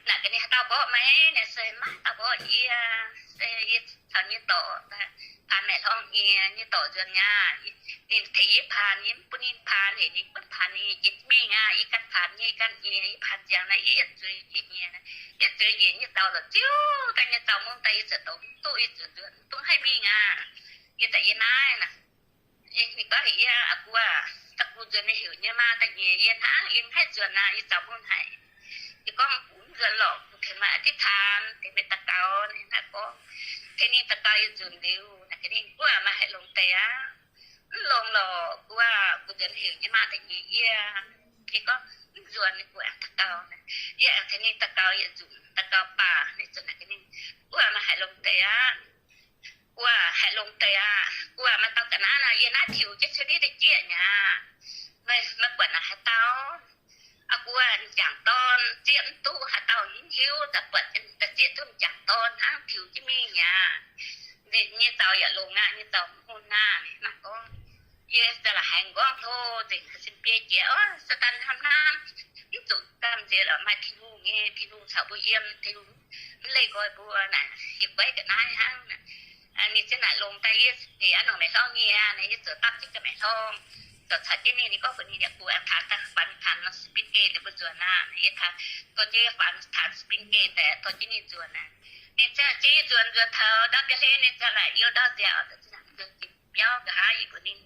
naaic gaax ninh, Haaix dauh mborqv meih? Naaic se, Maiv maaih dauh mborqv yie. Se yie caux nyei dorc paanx maengc hlorngv nyei, nyei dorc nzuonx aqv. Ninh tengx yie paanx, yie mv bun ninh paanx, heuc ninh gunv paanx ninh jiex mingh aqv. Yie ganh paanx nyei, ganh nyiex, yie paanx ziangx naaic, yie yietc zuiz njiec nyiex, yietc zuiz njiec nyei zaux lorqc, ziouc ganh nyei zaux mungv daaih yie ziouc douc mv duqv, yie ziouc nzuonx mv duqv haih mingh aqv. Yie daaih yie naaiv naaic, ninh gorngv heuc yie, Aa gu aah, da'gux nzuonx meih heuc nyei maa daaih nyiex yie hnangv, yie mv haih nzuonx aqv, yie zaux mungv haic. Yie gorngv, Mv nzuonx lorqc, kuv tengx meih อธิษฐาน, tengx meih daux gaux. Ninh naaiv gorngv, tengx ninh daux gaux yie nzunc liuz, naaic gaax ninh, Guv aac, meih haih longx deix aqv. Mv longx lorqc, guv aac, kuv nzuonx heuc nyei maa daaih nyiex yie. Yie gorngv, Mv nzuonx, guv aengx daux gaux. Yie aengx tengx ninh daux gaux yietc nzunc, daux gaux baac ninh ziouc naaic gaax ninh, Guv aac, meih haih longx deix aqv. Guv aac, haih longx deix aqv. Guv aac, maaih dauh ga'naaiv nor, yie naaiv tiux jienv cuotv ndiev daaih jieqv mi'aqv. Meih, meih buatc naaic haaix dauh? Aa gu aah, jangc dorn zieqv mv duqv, haaix dauh mv hiuv, daaih buatc daaih zieqv duqv jangc dorn hnangv, tiux jienv mingh mi'aqv. Ninh nyei zaux yaac longx aqv, nyei zaux mv mun aqv. Ninh naaiv gorngv, yie za'gengh la'haiz m'nqorngv hlo nzengc, haiz sin biei jiex, O, Saadaan hnamv hnamv, mv zuqc gamh nziex lorqc, maaih Tin-Hungh nyei, Tin-Hungh caux mbuo yiem, Tin-Hungh mv leih nqoi mbuo naaic, hieh guaiv ga'naaiv hnangv. Ninh ziouc naaic longx daaih, yie deix aav nongc maengc hlorngv nyei aqv. Naaic yie ziouc dapv jienv ganh maengc hlorngv, ziouc caux jienv ninh, ninh gorngv mbuox ninh, Aa gu aah, taux daaih faanx, faanx, faanx spin gate, ninh mbuo nzuonx aqv. Naaic yie taux, dorh jienv faanx, faanx spin gate daaih dorh jienv ninh nzuonx aqv. Ninh ziouc jienv yie nzuonx, nzuonx taux ndau biauv hlen, ninh ziouc laaic youh ndau nziaauc, ziouc naaic nzuonx jiex biauv nqa'haav, yie mbuox ninh,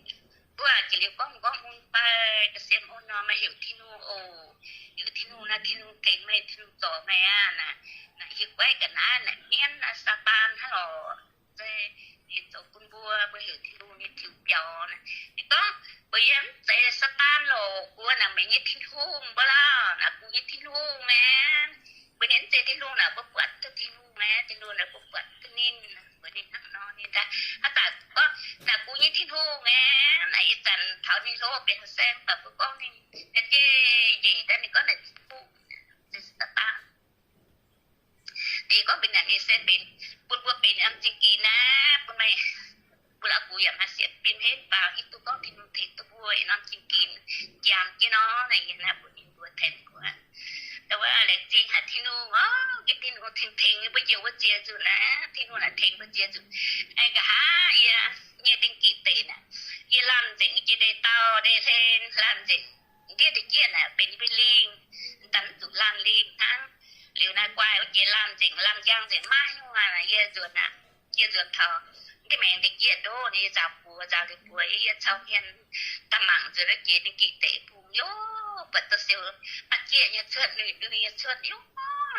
Mbuo aac, jiex liuz gorngv m'nqorngv mun fai ga'sie mun nor, meih heuc Tin-Hungh oc. Heuc Tin-Hungh naaic, Tin-Hungh tengx meih, Tin-Hungh zorc meih aqv. Naaic, naaic hieh guaiv ga'naaiv naaic mienv naaic Saadaan hnangv lorqc. Se ninh zoux bun mbuo, mbuo heuc Tin-Hungh nyei tiux biaux naaic. Ninh gorngv, Mbuo yie mv zeiz Saadaan lorqc, mbuo naaic meih nyei Tin-Hungh mbuo lauh, naaic mbuo nyei Tin-Hungh maengx. Mbuo nyei mv zeiz Tin-Hungh naaic, mbuo buatc duqv Tin-Hungh maengx, Tin-Hungh naaic mbuo buatc duqv ninh. Mbuox ninh hnangv nor, ninh daaih haaix zanc gorngv, Naaic mbuo nyei Tin-Hungh maengx. Naaic ih zanc taux ninh hlo benx haaix saeng, mv baac mbuo gorngv ninh, ninh jiex njiec daaih ninh gorngv naaic Tin-Hungh, se Saadaan. Yie gorngv benx naaic ninh se benx, bun mbuo benx norm zingh ginx naaic, bun meih, bun aa gu yaac maaih sienx fim henv faaux hiuv duqv gorngv Tin-Hungh tengx duqv mbuo norm zingh ginx, jangx jienv nor, naaic yie naaiv mbuox ninh mbuo tengx mbuo. Dongh wuov laengz zingh haic Tin-Hungh oc, gengh Tin-Hungh tengx tengx mbuo njoux mbuo ziex nzunc naaic, Tin-Hungh naaic tengx mbuo ziex nzunc. Aengx nqa'haav yie nyei dingh ginx deix naaic, yie lamh nzengc jiex ndeic-dauh ndeic-hlen, lamh nzengc. ndiev deix jieqv naaic benx mbuo lingh, daaih mv zuqc laanh lingh hnangv. Liuz naaiv guai wuov jiex laanh nzengc, laanh njang nzengc, maiv nyungc aqv. Yie nzuonx aqv, yie nzuonx taux ndiev maengx deix jieqv ndoqv, yie nzaaux buoz, nzaaux liuz buoz, yie cau hmien daaih mangc nzuonx wuov jiex ninh gih deic bung yov, buatc douz-sioux maaih jieqv nyei cuotv, lui-lui nyei cuotv yov.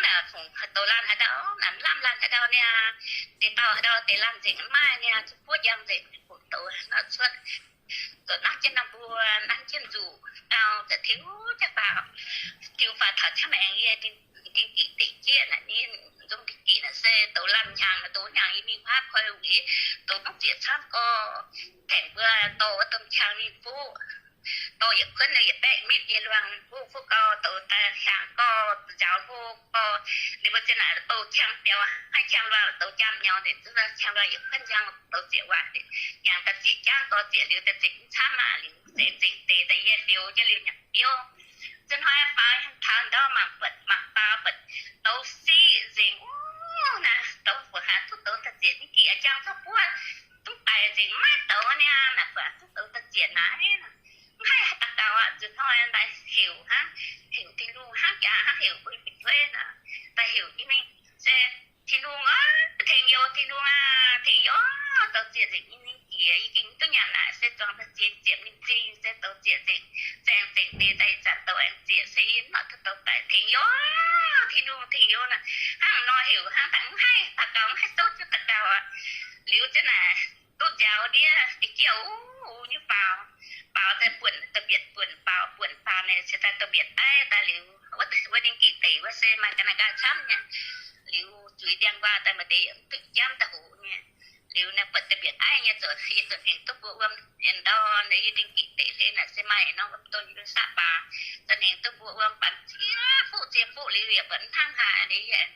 Naaic fungc douz laanh haaix dauh, naaic lamh laanh haaix dauh niaa, deix dauh haaix dauh deix laanh nzengc maiv niaa, zuqc buov njang nzengc, fungc douz nor cuotv. Zoux nanv jienv norm mbuo, nanv jienv nzuqc gau, za'gengh tiux jaa faaux, tiux faaux taux camv maengx yie ndin-gic deic jieqv naaic, ninh nzung ndin-gic naaic se douz laanh hnyangx, douz hnyangx yie mingh huaav koi wuic, douz mv zieqc camv gorx, tengx mbuo dorh wuov domh qang mingh fuqv. Dorh yietc kuonv yietc baeqv mitv nyei luangh fuqv, fuqv gau douz daaih hnyangx gorx, njaaux hlo gorx, ninh mbuo zien naaic bouh qang biaux, haih qang luangh douz jaam nyaux nzengc, zuqc qang luangh yietc kuonv njang douz zieqc waanc nzengc, hnyangx daaih zieqc jangv gorx zieqc liuz daaih zengc mv camv aqv. Liuz zengc zengc deix daaih yie fioux jienv liuz nyanc biouv. Zinh hnoi faaux taux ndau mangc buatc mangc faaux buatc douz siqv nzengc. Wuov naaic douz mbuoqc haaix duqv douz daaih zieqc, ninh gih jang zorqv buov duqv daic nzengc, maiv douz niaa. Naaic buatc duqv douz daaih zieqc naaiv, mv haih daux gaux aqv. Zinh hnoi daaih heuc hnangv, heuc Tin-Hungh hnangv, jaax hnangv heuc mbuo fu'jueiv naaic, daaih heuc jienv mingh se, Tin-Hungh aac, tengx youz, Tin-Hungh aac, tengx youz, douz zieqc nzengc nyei ninh jiex, yie gengh duqv nyanc naaic se zuangx daaih ziex ziepc mingh zingh se douz zieqc nzengc, zaengx zengc deix daaih ih zanc douz aengx zieqc se yie mv nor duqv douz daic, tengx youz, Tin-Hungh tengx youz naaic. Hnangv nor heuc hnangv daaih mv haih daux gaux, mv haih souv jienv daux gaux aqv. Liuz jienv naaic duqv nziaaux ndiev deix jieqv, uv, uv nyei faaux, faaux daaih buonc, da'mbietc buonc faaux, buonc faaux naaic se daaih da'mbietc aiv daaih liuz, wuov, wuov ninh gih deic wuov se maaih ga'naaiv nqaai camv nyei. Liuz zuiz ndiangx-nquaah daaih maaih deix yaac duqv jamv daaih hoqc nyei. Liuz naaiv buatc da'mbietc aiv nyei zoux, yie zoux hengx duqv mbuo wuom, ndau naaiv yie ninh gih deic hlei naaic se maaih norm wuom don yie saqv baac, zoux hengx duqv mbuo wuom baac ziex fuqv ziex fuqv liuz yaac buatc mv hnangv haaix nyungc.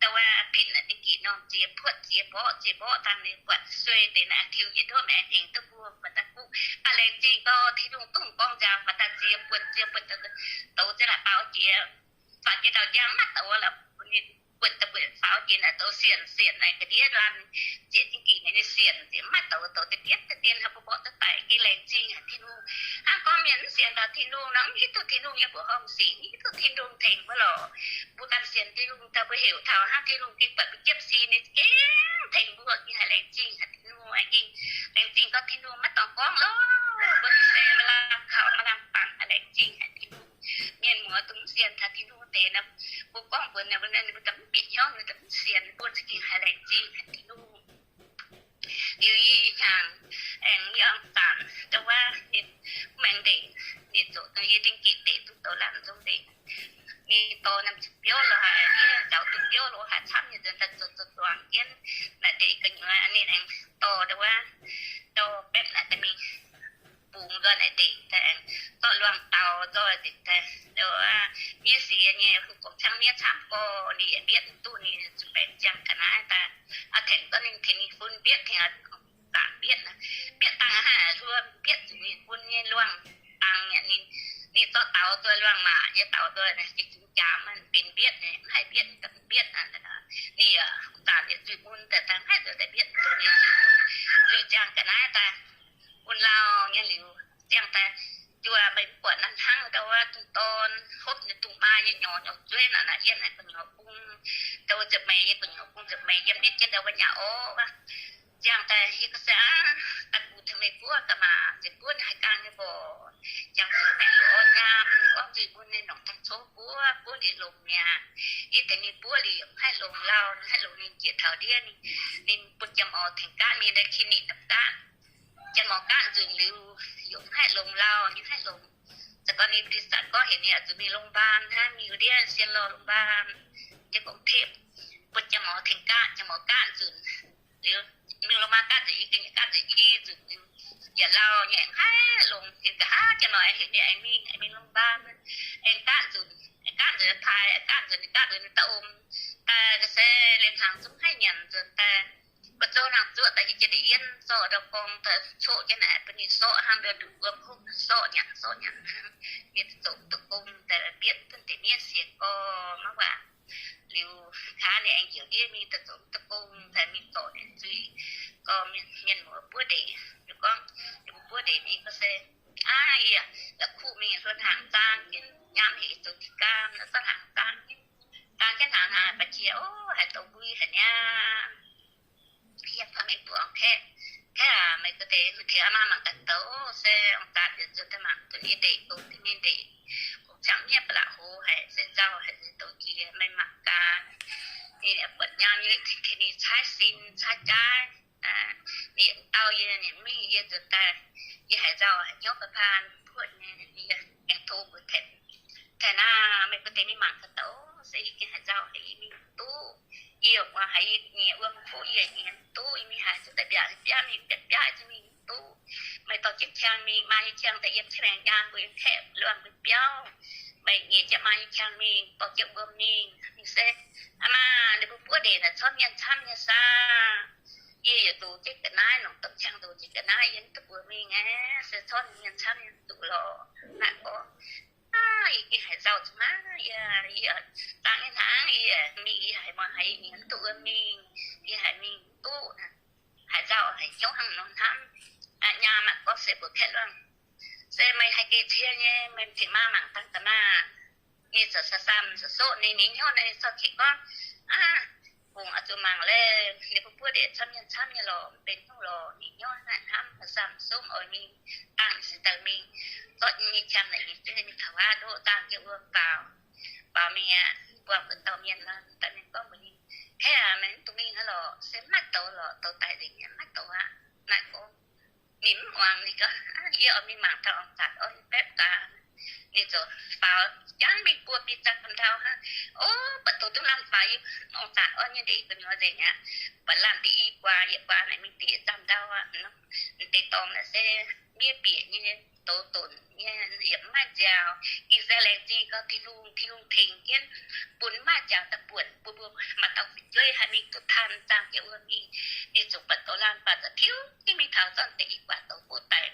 Da'wuov pitv naaic ninh gih norm ziex puotv ziex mborqv ziex mborqv dangh ninh buatc suei deix naaic tiux yietc nduov maengx hengx duqv mbuo baac daaih fuqv. Baac laengz zingh gau, Tin-Hungh dungx gorngv nziaaux baac daaih ziex buonc ziex buonc douz jienv naaic baaux jiex, faaux jiex ndau njang maiv douz lorqc. Ninh buonc daaih buonc faaux jiex naaic douz sienc sienc naaic ga'ndiev laanh zieqc zingh gih naaic ninh sienc sienc maiv douz, douz deix diev deix dien haaix mbuo mborqv duqv daic. Gengh laengz zingh haic Tin-Hungh. Hnangv gorngv mienh mv sienx taux Tin-Hungh nor, mv hiuv duqv Tin-Hungh nyei mbuoqc horngh sic, mv hiuv duqv Tin-Hungh tengx mbuo lorqc. Mbuo ganh sienx Tin-Hungh daaih mbuo heuc taux hnangv Tin-Hungh gengh buatc mbuo jiepv si ninh gengh tengx mbuo, gengh haiz laengz zingh haic Tin-Hungh, gengh laengz zingh gorngv Tin-Hungh maiv dorngx gorngv lorqc. Mbuo se maaih lamh kaux maaih lamh bangc, haiz laengz zingh haic Tin-Hungh. Mienh muoz dongh mv sienx taux Tin-Hungh deix nor, mbuo gorngv mbuox ninh, mbuo daaih mv bieqc hnyouv, ninh daaih mv sienx, mbuo za'gengh haiz laengz zingh haic Tin-Hungh. Liuz yie ih hnyangx aengx yie ong-zanc da'wuov ninh mv maengx ndeic, ninh zoqc dongh yie ndingh gitc deix duqv douz lamh nzong ndeic. Ninh dorh norm biouv lo haaix, yie njaaux duqv biouv lo haaix camv nyei nzuonx daaih zoux zoux zuangx jienv naaic ndeic gu'nyuoz ninh aengx dorh da'wuov, dorh baeqv naaic daaih mingh bungx nzoih naaic ndeic daaih, zorqv luangh daux nzoih ndeic daaih, miev siex nyei, gorngv cangv miev camv gorx, ninh yaac mbietv mv duqv, ninh zuqc baengh ziangh ga'naaiv daaih. Tengx gorngv ninh tengx ninh fun mbietv, tengx zanc mbietv, mbietv dangh haaix hluo mbietv zuqc ninh fun nyei luangh dangh. Ninh zorqv daux nzoih, luangh maac nyei daux nzoih, jiex zungx jaax maiv benx mbietv, mv haih mbietv, mv haih mbietv. Ninh yaac zanc yietc nzuih mun daaih, daaih mv haih nzuih daaih mbietv duqv ninh nzuih mun, nzuih ziangh ga'naaiv daaih, bun lauh nyei liuz ziangh daaih, juoh meih mv buatc naaiv hnangv ndau wuov dungh dorn hopv ninh dungh maa nyei nyorx nyorx zueiv naaic, naaic yiem naaic gu'nyuoz bung, ndau wuov nza'hmien nyei gu'nyuoz bung, nza'hmien yiem nitv jienv ndau wuov nyaah orv wuov. Ziangh daaih yie ga'sie aqv, daaih gux tengx meih buov ga'maah, nziex buov ninh haih gaangh nyei mborqc. Jangx zuqc maengx liuz orn nyaam, gorngv nzuih mun ninh nongc dangh cov buov, buov liuz longx mi'aqv. Yie tengx ninh buov liuz yaac mv haih longx lauh, mv haih longx, ninh njiec taux ndiev, ninh bun jiem orv tengx gaatv mingh, ndau kin ninh dapv gaatv. Jiem orv gaatv nzunc liuz yaac mv haih longx lauh, ninh mv haih longx. Za'gengh ninh butv zanc gorngv heuc ninh oix zuqc mingh โรงพยาบาล hnangv, mingh ndiev sien lorh โรงพยาบาล jienv gong tepv. Bun jiem orv tengx gaatv, jiem orv gaatv nzunc liuz, mingh โรงพยาบาล gaatv nzunc, yie gengh gaatv nzunc i nzunc, yaac lauh nyei, mv haih longx. Liuz nqa'haav jiem orv aengx heuc ninh aengx mingh, aengx mingh โรงพยาบาล, aengx gaatv nzunc, gaatv nzunc paaix, gaatv nzunc, gaatv nzunc daaih om, daaih ga'sie liemh hnaangx zungv mv haih nyanc nzunc daaih. Mbuo zoux hnaangx zuoqv daaih, yie jiex da'yienv zorqv ndau-gorngv daaih coqv jienv naaic bun ninh sorqv hnangv, ndau nduqc wuom hopv sorqv nyanc, sorqv nyanc hnangv. Ninh zoux duqv gong daaih, mbietv duqv deix miev siex gorx maiv waac. Liuz nqa'haav ninh aengx njiec ndiev mingh daaih zoux duqv gong daaih, mingh zorc ninh zuiz. Gorngv mienh muoz buov ndeic, ninh gorngv ninh mbuo buov ndeic mingh gorngv se Aav, yie la'kuqv mingh hluo hnaangx zaang jienv, nyaam hec zoux diqc gaam nor, zorqv hnaangx zaang jienv, zaang jienv hnaangx, hnaangx ba'qiex, o, haaix douz mbui haic niaa. Yie mbuox meih mbuo, kaeqv, kaeqv aac, meih ga'deix tengx aa maa mangc gaax douz, se ong-zaatc yietc nzuonx daaih mangc duqv ninh ndeic, douz duqv ninh ndeic, kungx ziangh miev ba'laqc hoz haic, se nzauh haic, se douz jiex, meih mangc gaax. Ninh buatc nyaam yie tengx ninh caaiv sin caaiv jaaiv. Ninh dau yie, ninh mingh yie nzuonx daaih, yie haiz nzauh haic, hnyouv ba'paan buoqv nyei, yie aengx tov mbuox tengx naaiv, meih ga'deix mingh mangc gaax douz, se yie gengh haiz nzauh haic, yie mingh duqv. Yie muoz haiz yie nyiex wuom fuqv, yie nyiex duqv. Yie mingh haaix zuqc daaih mbiaauc biaav mingh, mbiaauc biaav mingh duqv. Meih dorh jienv qang mingh, maa nyei qang daaih yiem jienv maengx nyaam mbuo yiem kaeqv luangh mbuo biauv. Meih nyiex jienv maa nyei qang mingh, dorh jienv wuom mingh, mingh se, aa maa, ninh mbuo buov ndeic naaic corc mienh camv nyei saah? Yie yietc ndoqc jienv ga'naaiv, nongc domh qang ndoqc jienv ga'naaiv, yie mv duqv mbuox mingh aqv, se corc mienh camv nyei duqv lorqc. Naaiv gorngv, aav, yie gengh haiz nzauh zuqc maah, yie, yie dangh nyei hnangv, yie mingh yie haiz muoz haiz yie nyiex mv duqv wuom mingh, yie haiz mingh mv duqv. Haiz nzauh haic, hnyouv hnangv nor hnamv. Nyaam aah, gorngv se mbuox kaeqv luangh, se meih haih geh cie nyei, meih tengx maa mangc dangh ga'naaiv. Ninh ziouc samh-samh soqv ninh, ninh hnyouv naaiv corc qiemx gorngv, aav, fungc oix zuqc mangc leiz, ninh mbuo buov ndeic camv mienh camv nyei lorqc, mv benx hnyouv lorqc. Ninh hnyouv naaiv hnamv, samh-samh soqv oix mingh dangh se daaih mingh zorqv nyei qang naaic nyei jienv mingh taux wuov ndoqv dangh jienv wuom baaux, baaux mingh aqv, buangh mbuo dauh mienh nor, dauh mienh gorngv mbuox ninh, kaeqv aac, meih mv dungx mingh aqv lorqc, se maiv douz lorqc, douz daic nzengc nyei, maiv douz aqv. Naaiv gorngv ninh mv muangx, ninh gorngv, yie oix mingh mangc taux ong-zaatc orv nyei baeqv gaax. Ninh ziouc faaux jangv mingh buo biei zaamh-ndau hnangv. O, buatc douz duqv lamh faaux yiem ong-zaatc orv nyei ndeic gu'nyuoz nzengc aqv. Buatc lamh diqv i guaax, yietc guaax naaic mingh diqv zaamh-ndau aqv. Deix dorngx naaic se miev bieqc nyei, douz donc nyei, yaac mv maaih nziaaux. Ging se laengz zingh gau Tin-Hungh, Tin-Hungh tengx jienv bun mv maaih nziaaux daaih buonc bun mbuo maaih dauh fu'jueiv haih mingh duqv taux zaangh jienv wuom mingh. Ninh zuqc buatc douz lamh faaux za'tiuv jienv mingh taux zorqv deix i guaax douz buv daic.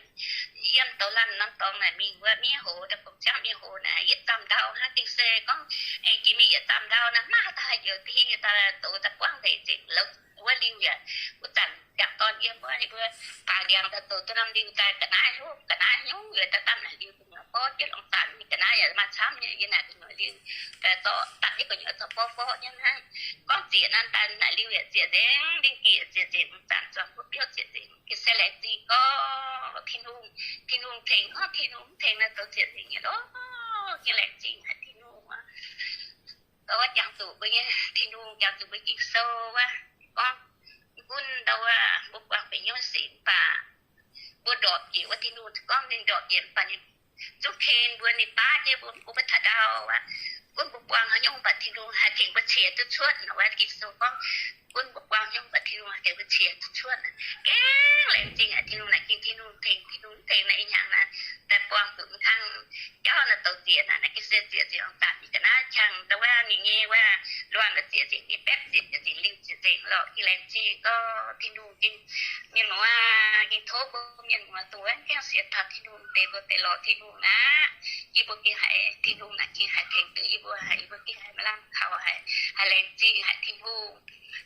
Yiem douz lamh norm dorngx naaic mingh wuov miev hoz, daaih fongc ziangv miev hoz naaic yietc zaamh-ndau hnangv. Ging se gorngv aengx jiex mingh yietc zaamh-ndau naaic, maiv haaix dauh haih njoux, da'hingh daaih douz daaih buangv ndeic nzengc, lorz wuov liuh yaac wuov zanc yangh dorn yiem wuov ninh mbuo taaix ndiangx daaih douz duqv norm liuh daaih ga'naaiv hluv, ga'naaiv hnyouv yaac daaih dapv naaic liuh gu'nyuoz borv jienv longc zanc mingh, ga'naaiv yaac maaih camv nyei, yie naaic gu'nyuoz liuh daaih zorqv dapv jienv gu'nyuoz zorqv borv borv nyei hnangv. Gorngv zieqc naaic daaih naaic liuh yaac zieqc nzengc, ndingh gieqc zieqc nzengc, zanc zuangx wuov biouv zieqc nzengc. Gengh se laengz zingh gorngv Tin-Hungh, Tin-Hungh tengx, gorngv Tin-Hungh mv tengx naaic zoux zieqc nzengc nyei lorqc. Gengh laengz zingh haic Tin-Hungh aqv. Ndau wuov jangx zuqc mbuo nyei Tin-Hungh, jangx zuqc mbuo Ging-Sou wuov, gorngv gunv ndau wuov mbuo buangh benx hnyouv sic mv baac mbuo ndorpc jiex wuov Tin-Hungh, gorngv ninh ndorpc jiex mv baac ninh zungv ken mbuo, ninh baav jienv mbuo, bun mbuo taux ndau aqv. Gunv mbuo buangh haaix nyungc mv baac Tin-Hungh haih tengx mbuo cie duqv cuotv nor. Wuov Ging-Sou gorngv, gunv mbuo buangh haaix nyungc mv baac Tin-Hungh haih tengx mbuo cie duqv cuotv. Gengh laengz zingh aqv, Tin-Hungh naaic gengh Tin-Hungh tengx, Tin-Hungh mv tengx naaic ih hnyangx naaic, daaih buangh zuqc mv kang jauv naaic douz zieqc naaic, naaiv gengh se zieqc nzengc ong-zanc mingh ga'naaiv qangx ndau wuov ninh nyei wuov luangh ga'zieqc nzengc, nyei baeqv zieqc nzengc, liuh zieqc nzengc lorqc. Gengh laengz zingh gorngv Tin-Hungh gengh, mienh muoz, gengh tov mbuo mienh muoz dongh wuov gaengh sienx taux Tin-Hungh deix mbuo deix lorz Tin-Hungh aqv. Yie mbuo gengh haiz Tin-Hungh naaic gengh haih tengx duqv yie mbuo, haiz yie mbuo gengh haiz maaih lamh kaux, haiz, haiz laengz zingh haic Tin-Hungh.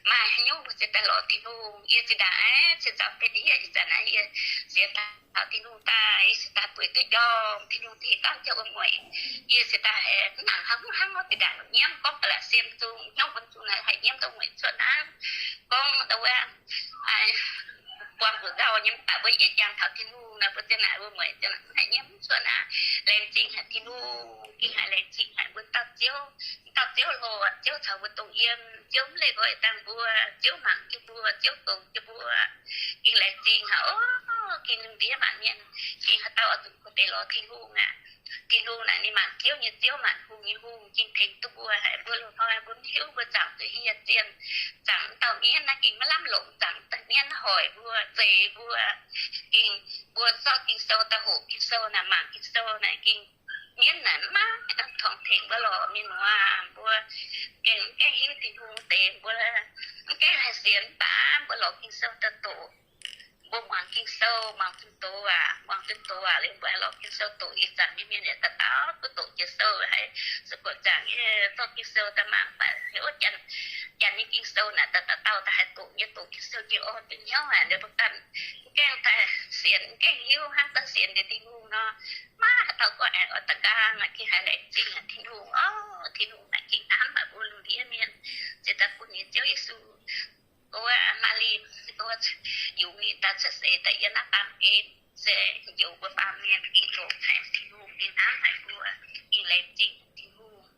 Maaih haaix nyungc mbuo ziouc daaih lorz Tin-Hungh. Yie zinh ndaangc aeqv, cien zaux betv yie ih zanc naaiv yie sienx taux Tin-Hungh daaih, yie cingx daaih bueix duqv njormh, Tin-Hungh tengx dangv jauv wuom-mueic. Yie cingx daaih haiz mv nangc hnangv, hnangv wuov zinh ndaangc nyiemv gorngv ba'laqc siem zungh, hnyouv bun zungh naaic haih nyiemv dongh mueic cuotv hnangv. Gorngv ndau wuov, buangh zuqc nzauh nyei mv baac mbuo yietv jangx taux Tin-Hungh nor, mbuo ziouc naaic wuom-mueic ziouc naaic mv haih nyiemv cuotv aqv. Laengz zingh haic Tin-Hungh, gengh haiz laengz zingh haic mbuo dauh Ziouv. Dauh Ziouv lorqc, Ziouv caux mbuo dongh yiem, Ziouv mv leih nqoi dangh mbuo, Ziouv mangc jienv mbuo, Ziouv dongz jienv mbuo. Gengh laengz zingh haic oc. Gengh lungh ndiev maanc mienh, gengh haaix dauh oix zuqc deix lorz Tin-Hungh aqv. Tin-Hungh naaic ninh maanc ziouv nyei Ziouv, maanc hungh nyei Hungh, gengh tengx duqv mbuo haic. Mbuo loz-hnoi mbuo mv hiuv mbuo zaangc zuqc hieh zienh, zaangc dauh mienv naaiv gengh maiv lamh longc, zaangc dauh mienv hoic mbuo, zeix mbuo. Gengh mbuo zorqv Ging-Sou daaih hoqc Ging-Sou naaic, mangc Ging-Sou naaic gengh mienv naaic maiv maaih norm torngx tengx mbuo lorqc. Mienh muoz, mbuo gengh mv gaengh hiuv Tin-Hungh deix, mbuo mv gaengh haih sienx mv baac mbuo lorz Ging-Sou daaih doqc. Mbuo muangx Ging-Sou, muangx zunh doz aac, muangx zunh doz aac liuz mbuo haih lorz Ging-Sou doqc. Ih zanc nyei mienh yaac dauh dauh duqv doqc jiex sou haic. Se gorngv zaangc yie zorqv Ging-Sou daaih mangc baac heuc wuov janx, janx nyei Ging-Sou naaic dauh dauh dauh haih doqc nyei, doqc Ging-Sou jiex orn duqv hnyouv aqv. Ninh mbuo ganh mv gaengh daaih sienx, mv gaengh hiuv hnangv daaih sienx liuz Tin-Hungh nor, maiv haaix dauh gorngv aengx oix da'nqaang aqv. Ging haiz laengz zingh Tin-Hungh orqc. Tin-Hungh naaic ging hnamv haic mbuo lungh ndiev mienh, ziouc daaih bun ninh Ziouv Yesu gorngv, Maa^li, gorngv, yungz ninh daaih cuotv seix daaih yiem naaiv baamh gen, se njoux mbuo baamh mienh, ging longx haic Tin-Hungh, ging hnamv haic mbuo, ging laengz zingh Tin-Hungh.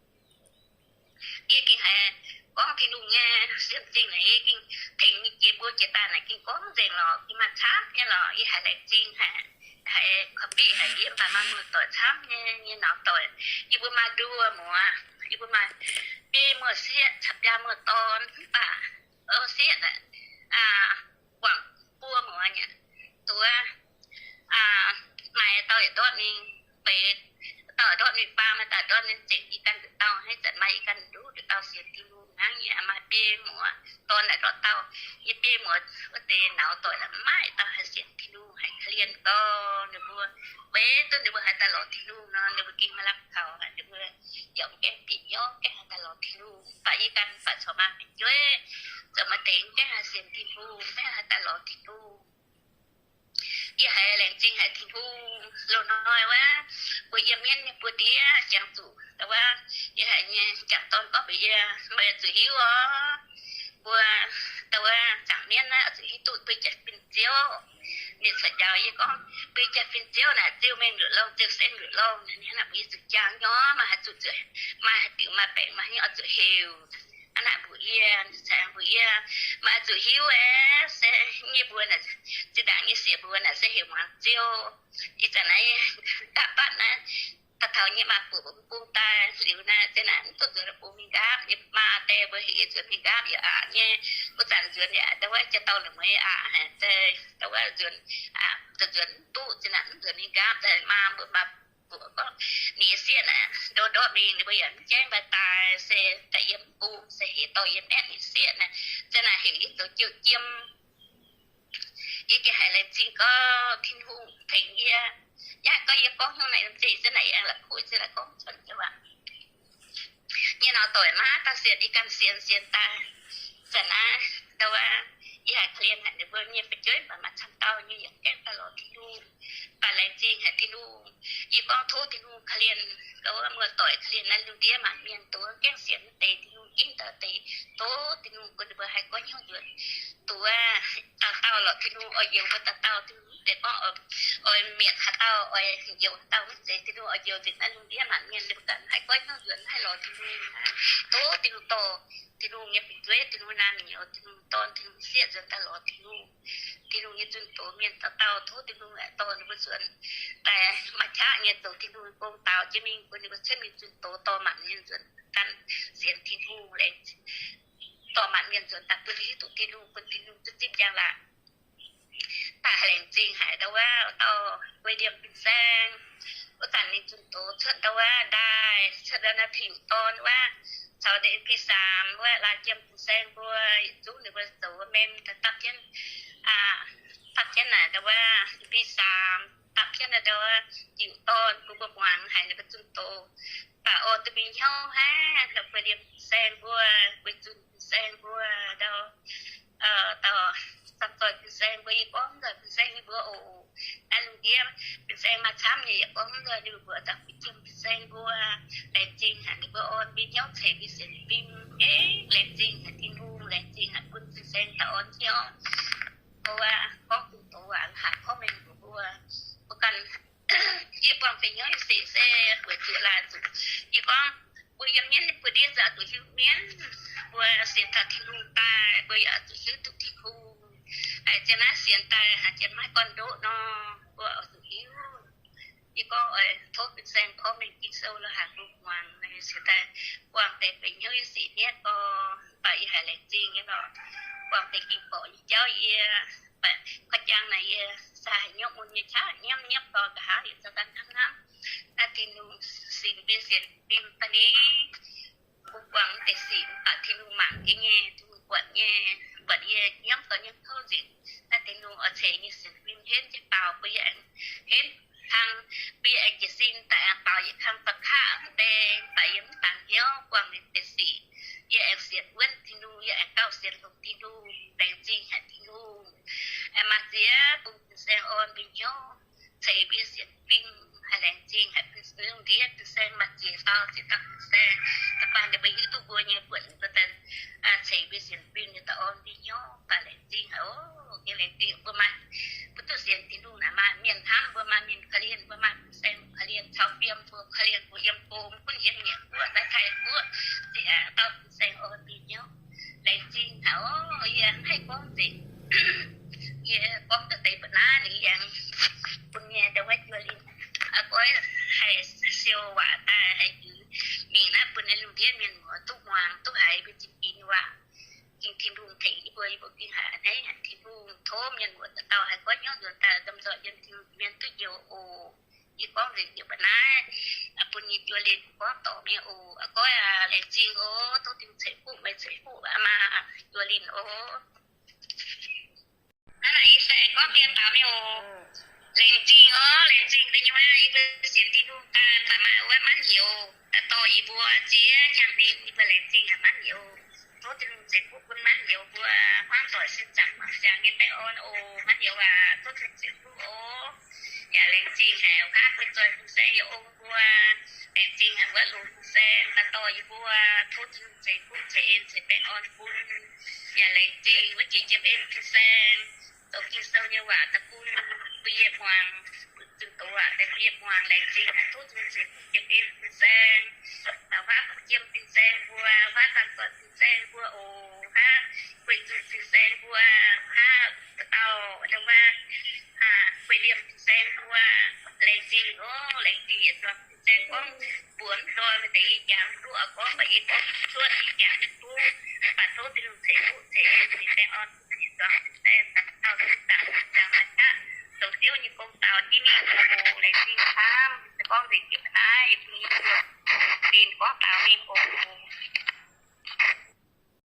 Yie ging haiz gorngv Tin-Hungh nyei sienh zingh naaic, yie ging tengx ninh jiex mbuo jiex daaih naaic ging gorngv nzengc lorqc, ging maaih camv nyei lorqc. Yie haiz laengz zingh haic, haiz korv-fiqv haic yie, mv baac maaih muoz-doic camv nyei, nyei nor doic. Yie mbuo maaih nduoh muoz, yie mbuo maaih biei muoz-sieqv caux biaa muoz-dorn, mv baac sieqv naaic guangc buo muoz nyei. Zuov maaih dauh yietc ndortv mingh, beiz dauh ndortv mingh, faam maaih dauh ndortv mingh, zengc yie ganh nduqc dauh, haaix zanc maaih yie ganh nduqc, nduqc dauh sienx Tin-Hungh hnangv nyei. Maaih biei muoz-dorn naaic ndortv dauh. Yie biei muoz wuov deix nauz doic naaic maiv maaih dauh haih sienx Tin-Hungh, haiz korv-lienh gorngv ninh mbuo, weic zuqc ninh mbuo haaix daaih lorz Tin-Hungh nor, ninh mbuo ging maaih lamh kaux, ninh mbuo yaac mv gaengh bieqc hnyouv, gaengh haaix daaih lorz Tin-Hungh. Mv baac yie ganh mv baac corc maaih fu'jueiv, zoux maaih deix mv gaengh haih sienx Tin-Hungh, mv gaengh haaix daaih lorz Tin-Hungh. Yie haiz laengz zingh haic Tin-Hungh. Loz-hnoi wuov, mbuo yiem mienv nyei buoz-ndiev jangx zuqc, wuov, yie haiz nyei jangx dorn gorngv mbuox yie, meih zuqc hiuv oc. Mbuo, wuov, zaangc mienv naaiv oix zuqc hiuv duqv bun jaa-fin ziouv. Ninh cuotv njaaux yie gorngv, bun jaa-fin ziouv naaic ziouc mengh luoqc lorngh, ziouc sen luoqc lorngh. Ninh hnangv naaic mbuox yie zuqc jangx nyorx, maaih haaix zuqc, maaih haaix diuc maaih baengc maaih haaix nyungc oix zuqc heuc. Hnangv naaic mbuox yie, ninh cingx mbuox yie, meih oix zuqc hiuv aeqv, se nyei mbuo naaic, zinh ndaangc nyei sieqv mbuo naaic se heuc muangx ziouv. Ih zanc naaiv da'batv naaiv, da'taux nyei maa buoc mbuo bung daaih liuz naaiv, zinh naaic mv duqv nzuonx bung mingh nqaapv. Yie maa die mbuo heuc yie nzuonx mingh nqaapv, yie aqc nyei. Wuov zanc nzuonx yaac da'wuov jiex dauh la'mueiz aqc haic, da'wuov nzuonx, nzuonx mv duqv, zinh naaic mv nzuonx mingh nqaapv. Maa mbuo maa buoc gorngv, ninh sieqv naaic ndortv ndortv mingh, ninh mbuo yaac mv jaiv mbaih daaih, se daaih yiem mv bung, se heuc dorh yie maetv ninh sieqv naaic, zinh naaic heuc yie zoux jouh jiem. Yie gengh haiz laengz zingh gorngv Tin-Hungh tengx yie. Yaac gorngv yie gorngv hnyouv naaic zinh naaic aengx la'kuqv se la'gorngv cuotv nyei waac. Nyei nor doic maiv dauh sienx, yie ganh sienx, sienx daaih. Zanc naaiv ndau wuov, yie haiz korv-lienh haic ninh mbuo nyei fu'jueiv, mv baac maaih camv dauh nyei yaac gaengh daaih lorz Tin-Hungh. Mv baac laengz zingh haic Tin-Hungh. Yie gorngv tov Tin-Hungh korv-lienh, gorngv muoz-doic korv-lienh naaiv lungh ndiev maanc mienh, dongh gaengh sienx wuov deix, Tin-Hungh ginv daaih deix, tov Tin-Hungh bun ninh mbuo haih goiv hnyouv nzuonx. Dongh wuov dauh dauh lorqc, Tin-Hungh oix youx mbuo dauh dauh, Tin-Hungh mv zeiz gorngv oix mietc haaix dauh, oix youx haaix dauh, mv zeiz. Tin-Hungh oix youx nzengc naaiv lungh ndiev maanc mienh, ninh mbuo ganh haih goiv hnyouv nzuonx, haih lorz Tin-Hungh. Tov Tin-Hungh dorh Tin-Hungh nyei fu'jueiv, Tin-Hungh naamh nyouz, Tin-Hungh dorn, Tin-Hungh sieqv nzuonx daaih lorz Tin-Hungh. Tin-Hungh nyei zunh doz mienh dauh dauh, tov Tin-Hungh dorh ninh mbuo nzuonx daaih maaih qaqv nyei zoux Tin-Hungh gong daaux jienv mingh, bun ninh mbuo cuotv mingh zunh doz dorh maanc mienh nzuonx ganh sienx Tin-Hungh. Laengz dorh maanc mienh nzuonx daaih bun hiuv duqv Tin-Hungh, bun Tin-Hungh zipv zipv njang laangc. Daaih laengz zingh haic ndau wuov dauh William fin-saeng. Wuov zanc ninh zunh doz cuotv ndau wuov ndaaih, cuotv ndau naaiv Tin-Hungh dorn wuov, caux ndeic fin-saeng wuov, laaix jiem fin-saeng mbuo yietc zungv ninh mbuo zoux mem daaih dapv jienv, dapv jienv naaic ndau wuov fin-saeng, dapv jienv ndau wuov Tin-Hungh dorn bun mbuo muangx haic ninh mbuo zunh doz. Mv baac oix duqv mingh hnyouv hnangv, William fin-saeng mbuo, Wei Zun fin-saeng mbuo, ndau, dauh Samv Zoih fin-saeng mbuo, yie gorngv nzoih fin-saeng nyei mbuo oc. Naaiv lungh ndiev fin-saeng maaih camv nyei, yie gorngv nzoih ninh mbuo daaih Wei Zun fin-saeng mbuo. Laengz zingh haic ninh mbuo orn mbuo hnyouv ceix mbuo sienx fim. Laengz zingh haic Tin-Hungh, laengz zingh haic bun fin-saeng daaih orn hnyouv. Mbuo gorngv zunh doz waac haic gorngv mengh mbuox mbuo, mbuo ganh yie buangh deix hnyouv nyei sic se weic zuqc laaix zuqc, yie gorngv mbuo yiem mienv nyei buoz-ndiev zuqc hiuv mienv. Mbuo sienx taux Tin-Hungh daaih, mbuo yaac zuqc hiuv duqv Tin-Hungh. Haiz jienv naaiv sienx daaih, haiz jienv maiv gorn-ndoqv nor, mbuo oix zuqc hiuv. Yie gorngv oix tov fin-saeng korv mengh Ging-Sou lorqc, haiz mbuo muangx, sienx daaih buangh deix feix hnyouv nyei sic hniev gorx. Mv baac yie haiz laengz zingh nyei lorqc, buangh deix ging-borqc nyei jauv yie, mv baac korv jangx naaic yie sai haic hnyouv mun nyei qaqv, nyiemv nyiemv dorh nqa'haav yietc zauv daaih hnamv hnamv naaiv Tin-Hungh singx mbuo sienx fim daaih ni. Mbuo buangh deix sic mv baac Tin-Hungh mangc jienv nyei, Tin-Hungh buatc nyei, buatc yie nyiemv dorh nyiemv kouv nzengc. Naaiv Tin-Hungh oix ceix nyei sienx fim henv jienv baaux bun yie aengx henv kang, bun yie aengx jiez sin daaih aengx baaux yietc kang daux kaqv deix, mv baac yie mv dangx hnyouv buangh ninh deix sic. Yie aengx sienx wuonv Tin-Hungh, yie aengx gauh sienx longx Tin-Hungh, laengz zingh haic Tin-Hungh. Aengx maaih ziex bung fin-saeng orn mbuo hnyouv, ceix mbuo sienx fim, haiz laengz zingh haic fin-saeng, ndiev fin-saeng maaih ziex dauh, ziex dauh fin-saeng. Da'faanh ninh mbuo hiuv duqv mbuo nyei buonc, mbuo daaih ceix mbuo sienx fim nyei daaih orn mbuo hnyouv, baac laengz zingh haic oc. Yie laengz zingh mbuo maaih, mbuo duqv sienx Tin-Hungh naaic maaih mienh hnamv mbuo, maaih mienh korv-lienh mbuo, maaih fin-saeng korv-lienh caux fiem mbuo, korv-lienh mbuo yiem go, mv gunv yiem nyanc guoqv, daaih Taiv guoqv, ziex dauh fin-saeng orn mbuo hnyouv. Laengz zingh haic oc. Yie mv haih gorngv nzengc. Yie gorngv duqv deix mba'naaiv liuz yie aengx bun nyei dongh wuov Juov Linh, aa, goiv haih siou waac daaih haih yuiz mingh naaiv bun naaiv lungh ndiev mienh muoz duqv muangx duqv haiz mbuo zingh ginx waac. Ging Tin-Hungh tengx yie mbuo, yie mbuo ging haiz a'hneiv haic. Tin-Hungh tov mienh muoz dauh dauh haih goiv hnyouv nzuonx daaih gam nzoih yiem Tin-Hungh mienh duqv njoux oc. Yie gorngv nzengc yie mba'naaiv bun nyei Juov Linh gorngv dorngc nyei oc. Aa, goiv aac, laengz zingh oc. Tov Tin-Hungh ceix fuqv meih, ceix fuqv maa Juov Linh oc. Hnangv naaic yie se aengx gorngv dien daux mingh oc. Laengz zingh oc, laengz zingh deix nyei maa, yie mbuo sienx Tin-Hungh daaih, daaih maaih wuov manv youz daaih dorh yie mbuo ziex hnyangx mingh, yie mbuo laengz zingh haic manv youz. Tov Tin-Hungh ceix fuqv bun manv youz mbuo hmuangv doic sin zaangc mangc ziangx nyei baengh orn oc. Manv youz aac, tov Tin-Hungh ceix fuqv oc. Yaac laengz zingh haic wuov fin-saeng, fin-saeng yaac ong mbuo. Laengz zingh haic wuov longx fin-saeng daaih dorh yie mbuo. Tov Tin-Hungh ceix fuqv ceix en ceix baengh orn bun. Yaac laengz zingh wuov jiex jiem en fin-saeng, doqc Ging-Sou nyei waac daaih bun mbuo yietc muangx, zunh doz waac daaih bun yie muangx. Laengz zingh haic, tov Tin-Hungh ceix fuqv jiem en fin-saeng, huaav fuqv jiem fin-saeng mbuo, huaav ganh zoih fin-saeng mbuo oc, huaav guei zunh fin-saeng mbuo, huaav dauh wuov guei liemh fin-saeng mbuo. Laengz zingh oc, laengz zingh yietc zuangx fin-saeng gorngv mbuox mv nzoih maaih deix yie jangx duqv oix gorngv, mv baac yie gorngv mv cuotv, yie jangx mv duqv. Mv baac tov Tin-Hungh ceix fuqv ceix en ceix baengh orn bun yietc zuangx fin-saeng, dauh sin zaangc sin zaangc maaih qaqv zoux Ziouv nyei gong daaux jienv mingh oc. Laengz zingh camv, se gorngv nzengc yie mbuo naaiv, yie bun yie mbuo